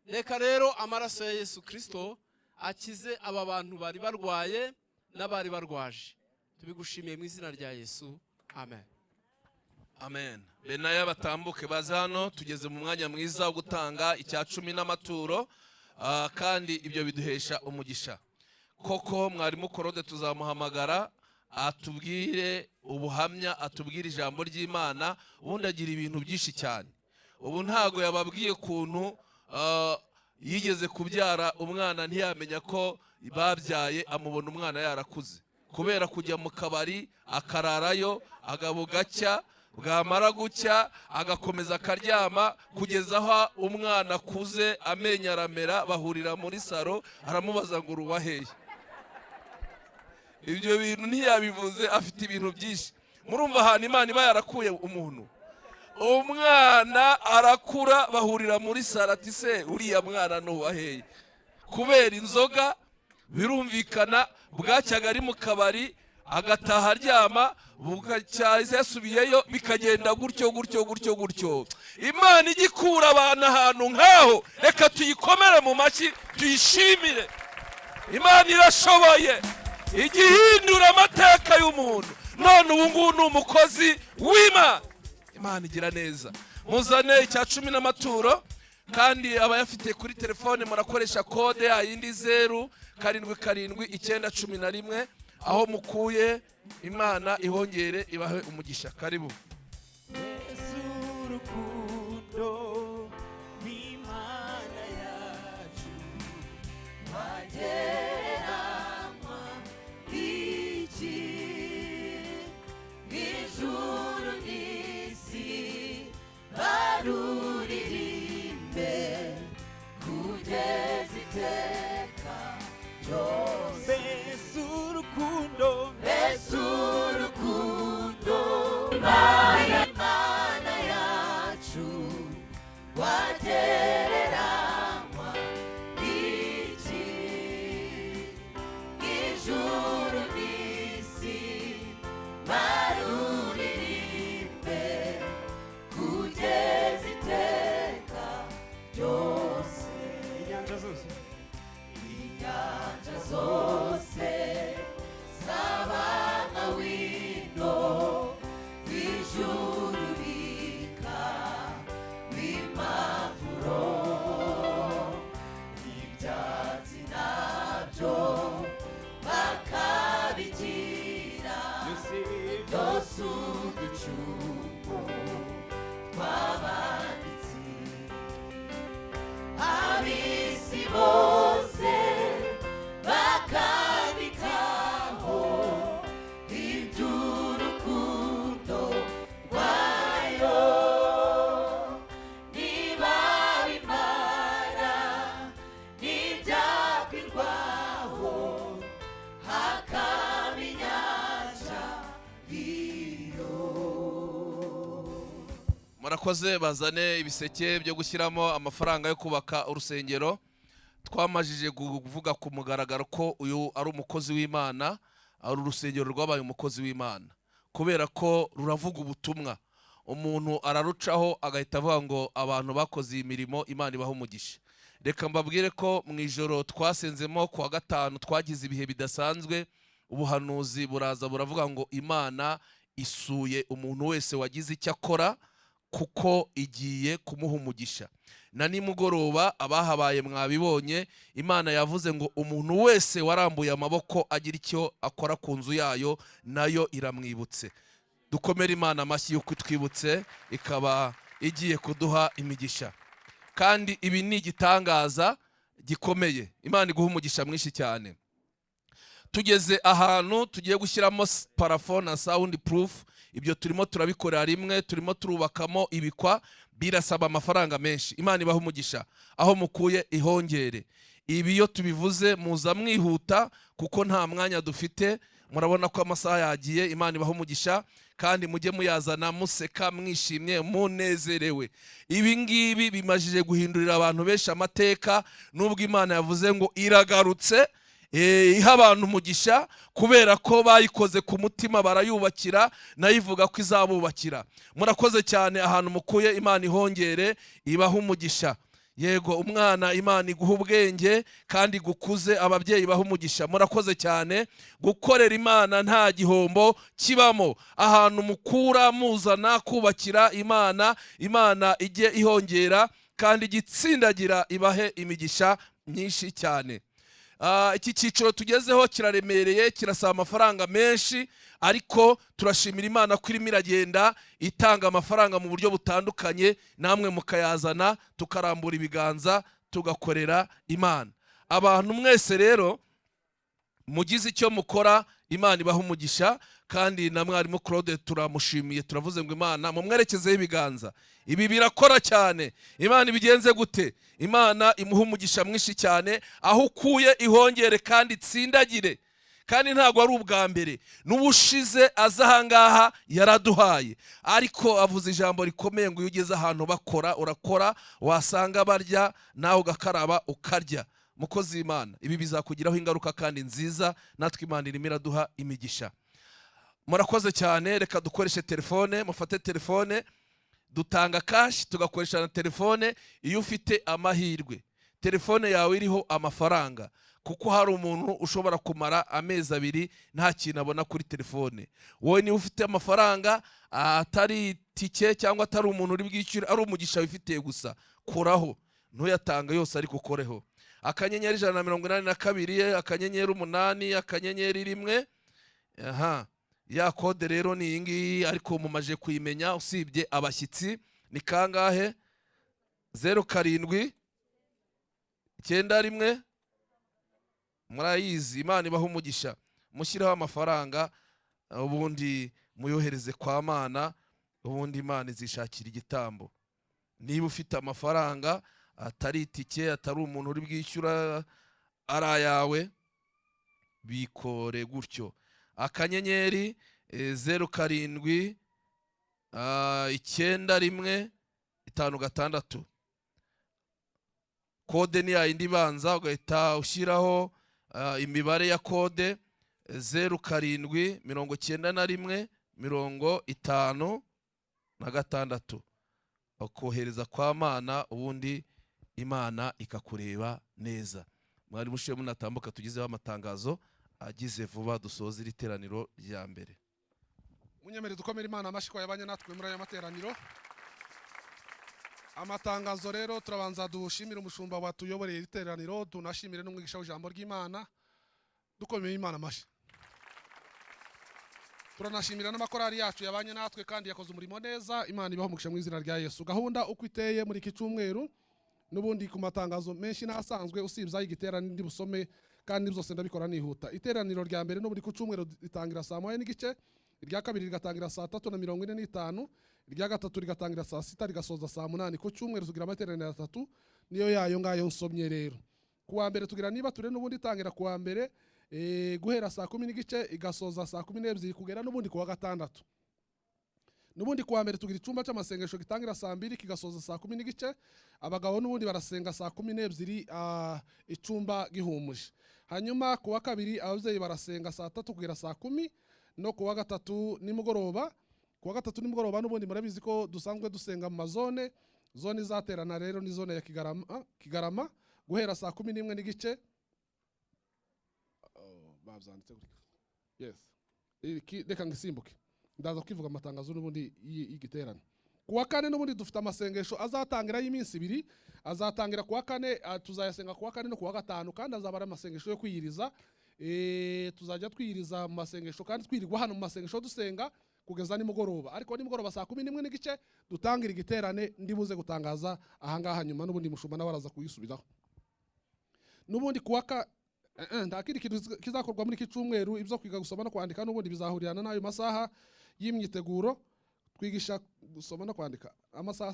Reka rero amaraso ya Yesu Kristo akize aba bantu bari barwaye n'abari barwaje. Tubigushimiye mu izina rya Yesu, amen. Amen. Benaya batambuke baze hano. Tugeze mu mwanya mwiza wo gutanga icya cumi n'amaturo, kandi ibyo biduhesha umugisha. Koko mwarimu Korode tuzamuhamagara atubwire ubuhamya, atubwire ijambo ry'Imana. Ubundi agira ibintu byinshi cyane. Ubu ntago yababwiye ukuntu yigeze kubyara umwana ntiyamenya ko babyaye, amubona umwana yarakuze kubera kujya mu kabari akararayo, agabo gacya, bwamara gucya agakomeza akaryama kugeza aho umwana akuze, amenyo aramera, bahurira muri saro, aramubaza ngo urubaheye. Ibyo bintu ntiyabivuze, afite ibintu byinshi. Murumva ahantu Imana iba yarakuye umuntu. Umwana arakura, bahurira muri saro, ati se uriya mwana nubaheye kubera inzoga. Birumvikana bwacyaga ari mu kabari agataha aryama, bugacya yasubiyeyo, bikagenda gutyo gutyo gutyo gutyo. Imana igikura abantu ahantu nk'aho, reka tuyikomere mu mashyi, tuyishimire. Imana irashoboye, igihindura amateka y'umuntu. None ubu ngubu ni umukozi w'Imana. Imana igira neza. Muzane icya cumi n'amaturo, kandi abayafite kuri telefone murakoresha kode yayindi 0 7 7 9 11. Aho mukuye Imana ihongere ibahe umugisha. Karibu. Urukundo rw'Imana yacu wagereranywa iki? Ijuru n'isi baruririmbe kugeza iteka ryose. Mbese urukundo, mbese urukundo Imana Murakoze. Bazane ibiseke byo gushyiramo amafaranga yo kubaka urusengero. Twamajije kuvuga ku mugaragaro ko uyu ari umukozi w'Imana. Uru rusengero rwabaye umukozi w'Imana kubera ko ruravuga ubutumwa, umuntu ararucaho agahita avuga ngo abantu bakoze iyi mirimo, Imana ibaha umugisha. Reka mbabwire ko mu ijoro twasenzemo ku wa gatanu twagize ibihe bidasanzwe. Ubuhanuzi buraza buravuga ngo Imana isuye umuntu wese wagize icyo akora, kuko igiye kumuha umugisha. Na nimugoroba abahabaye mwabibonye, Imana yavuze ngo umuntu wese warambuye amaboko agira icyo akora ku nzu yayo, nayo iramwibutse. Dukomere Imana amashyi y'uko itwibutse, ikaba igiye kuduha imigisha. Kandi ibi ni igitangaza gikomeye. Imana iguha umugisha mwinshi cyane. Tugeze ahantu tugiye gushyiramo plafond na sound proof. Ibyo turimo turabikorera rimwe, turimo turubakamo ibikwa, birasaba amafaranga menshi. Imana ibaha umugisha, aho mukuye ihongere. Ibi iyo tubivuze muza mwihuta kuko nta mwanya dufite. Murabona ko amasaha yagiye. Imana ibaha umugisha, kandi mujye muyazana museka, mwishimye, munezerewe. Ibi ngibi bimajije guhindurira abantu benshi amateka, nubwo Imana yavuze ngo iragarutse iha abantu umugisha kubera ko bayikoze ku mutima barayubakira, nayo ivuga ko izabubakira. Murakoze cyane, ahantu mukuye Imana ihongere, ibaha umugisha. Yego, umwana Imana iguha ubwenge kandi gukuze, ababyeyi baha umugisha. Murakoze cyane. Gukorera Imana nta gihombo kibamo. Ahantu mukura muzana kubakira Imana, Imana ijye ihongera kandi igitsindagira, ibahe imigisha myinshi cyane. Iki cyiciro tugezeho kiraremereye, kirasaba amafaranga menshi, ariko turashimira Imana ko irimo iragenda itanga amafaranga mu buryo butandukanye, namwe mukayazana, tukarambura ibiganza tugakorera Imana. Abantu mwese rero mugize icyo mukora, Imana ibaha umugisha. Kandi na mwarimu Claude turamushimiye, turavuze ngo Imana mumwerekezeho ibiganza. Ibi birakora cyane. Imana ibigenze gute? Imana imuha umugisha mwinshi cyane, aho ukuye ihongere kandi itsindagire. Kandi ntabwo ari ubwa mbere, n'ubushize aza ahangaha yaraduhaye. Ariko avuze ijambo rikomeye ngo iyo ugeze ahantu bakora urakora, wasanga barya nawe ugakaraba ukarya. Mukozi w'Imana, ibi bizakugiraho ingaruka kandi nziza. Natwe Imana irimo iraduha imigisha. Murakoze cyane. Reka dukoreshe telefone. Mufate telefone. Dutanga cash, tugakoresha na telefone. Iyo ufite amahirwe telefone yawe iriho amafaranga, kuko hari umuntu ushobora kumara amezi 2 nta kintu abona kuri telefone, wowe niba ufite amafaranga atari itike cyangwa atari umuntu uri bwishyure, ari umugisha wifitiye gusa, kuraho. Ntuyatange yose, ariko ukoreho. *182 *8 *1. Aha ya kode rero ni iyi ngiyi, ariko mumaje kuyimenya usibye abashyitsi. Ni kangahe? 0791. Murayizi. Imana ibaha umugisha. Mushyireho amafaranga, ubundi muyohereze kwa Mana, ubundi Imana izishakira igitambo. Niba ufite amafaranga atari itike, atari umuntu uri bwishyura, ari ayawe, bikore gutyo. *079156. Kode ni yayindi ibanza, ugahita ushyiraho imibare ya kode, 079156, bakohereza kwa Mana, ubundi Imana ikakureba neza. Mwari mushiye munatambuka, tugizeho amatangazo agize vuba, dusoze iri teraniro rya mbere. Munyemere dukomere Imana amashyi ko yabanye natwe muri aya materaniro. Amatangazo rero, turabanza dushimire umushumba watuyoboreye iri teraniro, tunashimire n'umwigisha w'ijambo ry'Imana. Dukomeye Imana amashyi. Turanashimira n'amakorari yacu yabanye natwe kandi yakoze umurimo neza. Imana ibaho umugisha mu izina rya Yesu. Gahunda uko iteye muri iki cyumweru, n'ubundi ku matangazo menshi n'asanzwe usibye ay'igiterane ndi busome, kandi byose ndabikora nihuta. Iteraniro rya mbere n'ubundi ku cyumweru ritangira saa 1:30, irya kabiri rigatangira saa 3:45, irya gatatu rigatangira saa 6 rigasoza saa 8. Ku cyumweru tugira amateraniro atatu, niyo yayo ngayo nsomye. Rero ku wa mbere tugira niba ture n'ubundi itangira ku wa mbere guhera saa 10:30 igasoza saa 12, kugera n'ubundi ku wa gatandatu. N'ubundi kuwa mbere tugira icyumba cy'amasengesho gitangira saa 2 kigasoza saa 10:15. Abagabo n'ubundi barasenga saa 12, icyumba gihumuje. Hanyuma kuwa kabiri ababyeyi barasenga saa 3 kugera saa 10, no kuwa gatatu nimugoroba. Kuwa gatatu nimugoroba n'ubundi murabizi ko dusanzwe dusenga mu mazone. Zone izaterana rero ni zone ya Kigarama guhera saa 11:15. Babyanditse gutya. Yes. Reka ngisimbuke, ndaza kwivuga amatangazo n'ubundi y'igiterane. Kuwa kane n'ubundi dufite amasengesho azatangira y'iminsi ibiri, azatangira kuwa kane, tuzayasenga kuwa kane no kuwa gatanu, kandi azaba ari amasengesho yo kwiyiriza. Tuzajya twiyiriza mu masengesho kandi twirirwa hano mu masengesho dusenga kugeza nimugoroba, ariko nimugoroba saa 11:15 dutangira igiterane. Ndibuze gutangaza ahangaha nyuma, n'ubundi mushumba nawe araza kuyisubiraho. N'ubundi kuwa ka nta kindi kintu kizakorwa muri iki cyumweru. Ibyo kwiga gusoma no kwandika n'ubundi bizahurirana n'ayo masaha y'imyiteguro. Twigisha gusoma no kwandika amasaha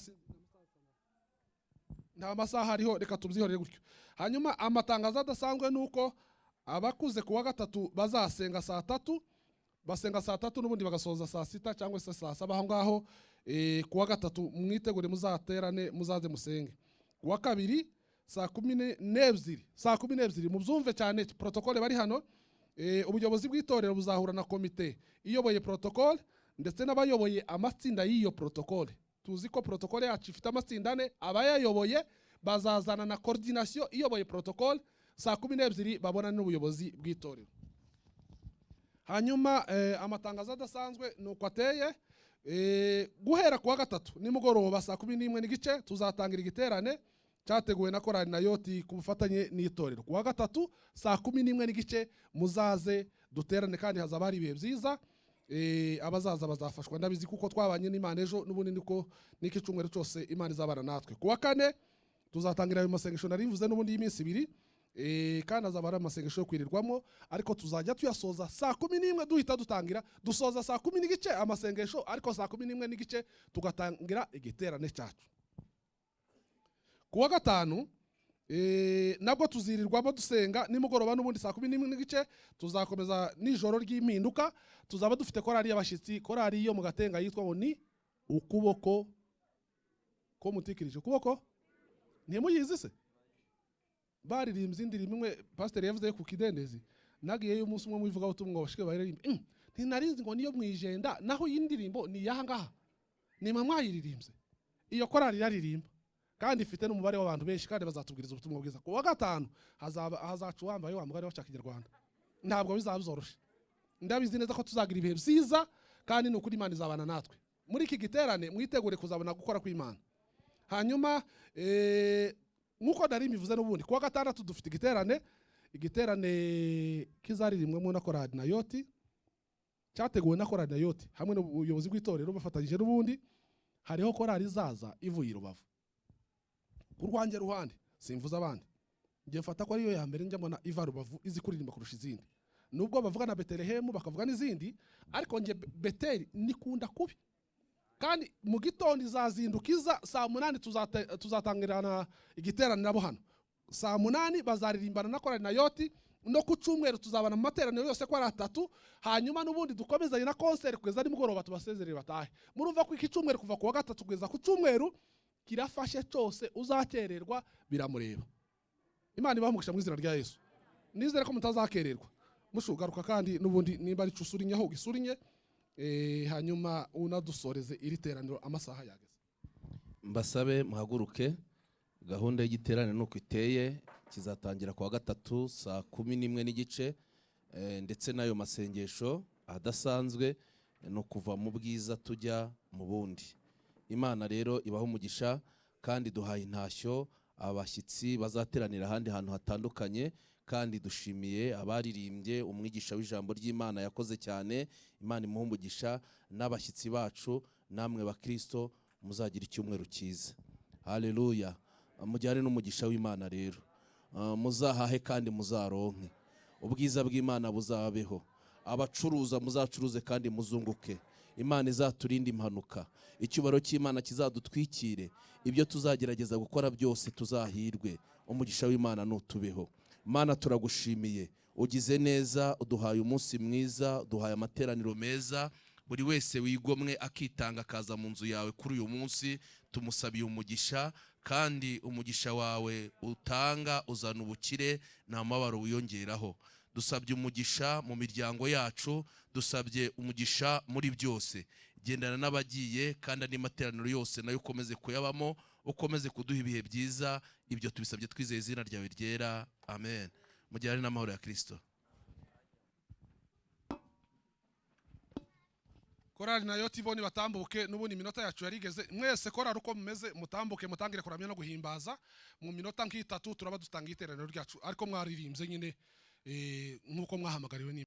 nta masaha ariho, reka tubyihorere gutyo. Hanyuma amatangazo adasanzwe nuko abakuze kuwa gatatu bazasenga saa 3, basenga saa 3 n'ubundi bagasoza saa 6 cyangwa se saa 7 aho ngaho. Kuwa gatatu mwitegure muzaterane, muzaze musenge. Kuwa kabiri saa 12, saa 12 mubyumve cyane, protocole bari hano. Ubuyobozi bw'itorero buzahura na komite iyoboye protocole ndetse n'abayoboye amatsinda y'iyo protocole. Tuzi ko protocole yacu ifite amatsinda 4, abayayoboye bazazana na coordination iyoboye protocole saa 12 babona n'ubuyobozi bw'itorero. Hanyuma amatangazo adasanzwe nuko ateye. Guhera kuwa gatatu nimugoroba saa 11:15 tuzatangira igiterane cyateguwe na korali Nayoti ku bufatanye n'itorero. Kuwa gatatu saa 11:15 muzaze duterane, kandi hazaba hari ibihe byiza. Abazaza bazafashwa, ndabizi kuko twabanye n'Imana ejo, n'ubundi niko n'iki cyumweru cyose Imana izabana natwe. Kuwa kane tuzatangira ayo masengesho nari mvuze n'ubundi y'iminsi ibiri, kandi azaba ari amasengesho yo kwirirwamo, ariko tuzajya tuyasoza saa 11 duhita dutangira, dusoza saa 10:15 amasengesho, ariko saa 11:15 tugatangira igiterane cyacu. Kuwa gatanu nabwo tuzirirwamo dusenga nimugoroba n'ubundi saa 11:15 tuzakomeza nijoro ry'impinduka. Tuzaba dufite korali y'abashyitsi, korali yo mu Gatenga yitwa ngo ni ukuboko ko mutikirije ukuboko, ntimuyizi se? Baririmbye indirimbo imwe pasiteri yavuze ku kidendezi, nagiyeyo umunsi umwe mubivugaho ubutumwa bashike baririmbe, ntinarizi ngo niyo mwijenda, naho iyi ndirimbo ni iyaha ngaha, nimwe mwayiririmbye. Iyo korali iraririmba kandi ifite n'umubare w'abantu benshi, kandi bazatubwiriza ubutumwa bwiza. Kuwa gatanu hazaca uwambaye wa mugari wa Kinyarwanda, ntabwo bizaba bizoroshe. Ndabizi neza ko tuzagira ibihe byiza, kandi ni ukuri Imana izabana natwe muri iki giterane. Mwitegure kuzabona gukora kw'Imana. Hanyuma nkuko nari mbivuze n'ubundi kuwa gatandatu dufite igiterane kizaririmbwamo na korali Nayoti, cyateguwe na korali Nayoti hamwe n'ubuyobozi bw'itorero bafatanyije. N'ubundi hariho korali izaza ivuye i Rubavu. Ku rwanjye ruhande, simvuze abandi, njye mfata ko ariyo ya mbere njya mbona iva Rubavu izi kuririmba kurusha izindi, nubwo bavuga na Betelehemu bakavuga n'izindi, ariko njye Beteli nikunda kubi. Kandi mu gitondo izazinduka iza saa 8, tuzatangirana igiterane nabo hano saa 8, bazaririmbana na korali Nayoti. No ku cyumweru tuzabana mu materaniro yose ko ari 3, hanyuma n'ubundi dukomezanye na concert kugeza nimugoroba tubasezerere batahe. Murumva ko iki cyumweru kuva kuwa gatatu kugeza ku cyumweru kirafashe cyose, uzakererwa biramureba. Imana ibahe umugisha mu izina rya Yesu. Nizere ko mutazakererwa. Mushugaruka kandi n'ubundi nimba ari cusurinye aho gisurinye, hanyuma unadusoreze iri teraniro amasaha yageze. Mbasabe muhaguruke. Gahunda y'igiterane nuko iteye, kizatangira kuwa gatatu saa 11:15, ndetse n'ayo masengesho adasanzwe no kuva mu bwiza tujya mu bundi. Imana rero ibaha umugisha, kandi duhaye intashyo abashyitsi bazateranira ahandi hantu hatandukanye, kandi dushimiye abaririmbye, umwigisha w'ijambo ry'Imana yakoze cyane, Imana imuhe umugisha, n'abashyitsi bacu, namwe bakristo muzagira icyumweru cyiza. Haleluya. Mujyane n'umugisha w'Imana rero, muzahahe kandi muzaronke, ubwiza bw'Imana buzabeho. Abacuruza muzacuruze kandi muzunguke. Imana izaturinde impanuka, icyubahiro cy'Imana kizadutwikire, ibyo tuzagerageza gukora byose tuzahirwe, umugisha w'Imana nutubeho. Mana turagushimiye, ugize neza, uduhaye umunsi mwiza, uduhaye amateraniro meza. Buri wese wigomwe akitanga akaza mu nzu yawe kuri uyu munsi, tumusabiye umugisha, kandi umugisha wawe utanga uzana ubukire, nta mubabaro wiyongeraho. Dusabye umugisha mu miryango yacu, dusabye umugisha muri byose. Gendana n'abagiye, kandi andi materaniro yose nayo ukomeze kuyabamo, ukomeze kuduha ibihe byiza. Ibyo tubisabye twizeye izina ryawe ryera, amen. Mugirane n'amahoro ya Kristo. Korali nayo tiboni batambuke, n'ubundi iminota yacu yarigeze. Mwese korali uko mumeze mutambuke, mutangire kuramya no guhimbaza. Mu minota nk'itatu turaba dutanga iteraniro ryacu, ariko mwaririmbye nyine nk'uko mwahamagariwe n'Imana.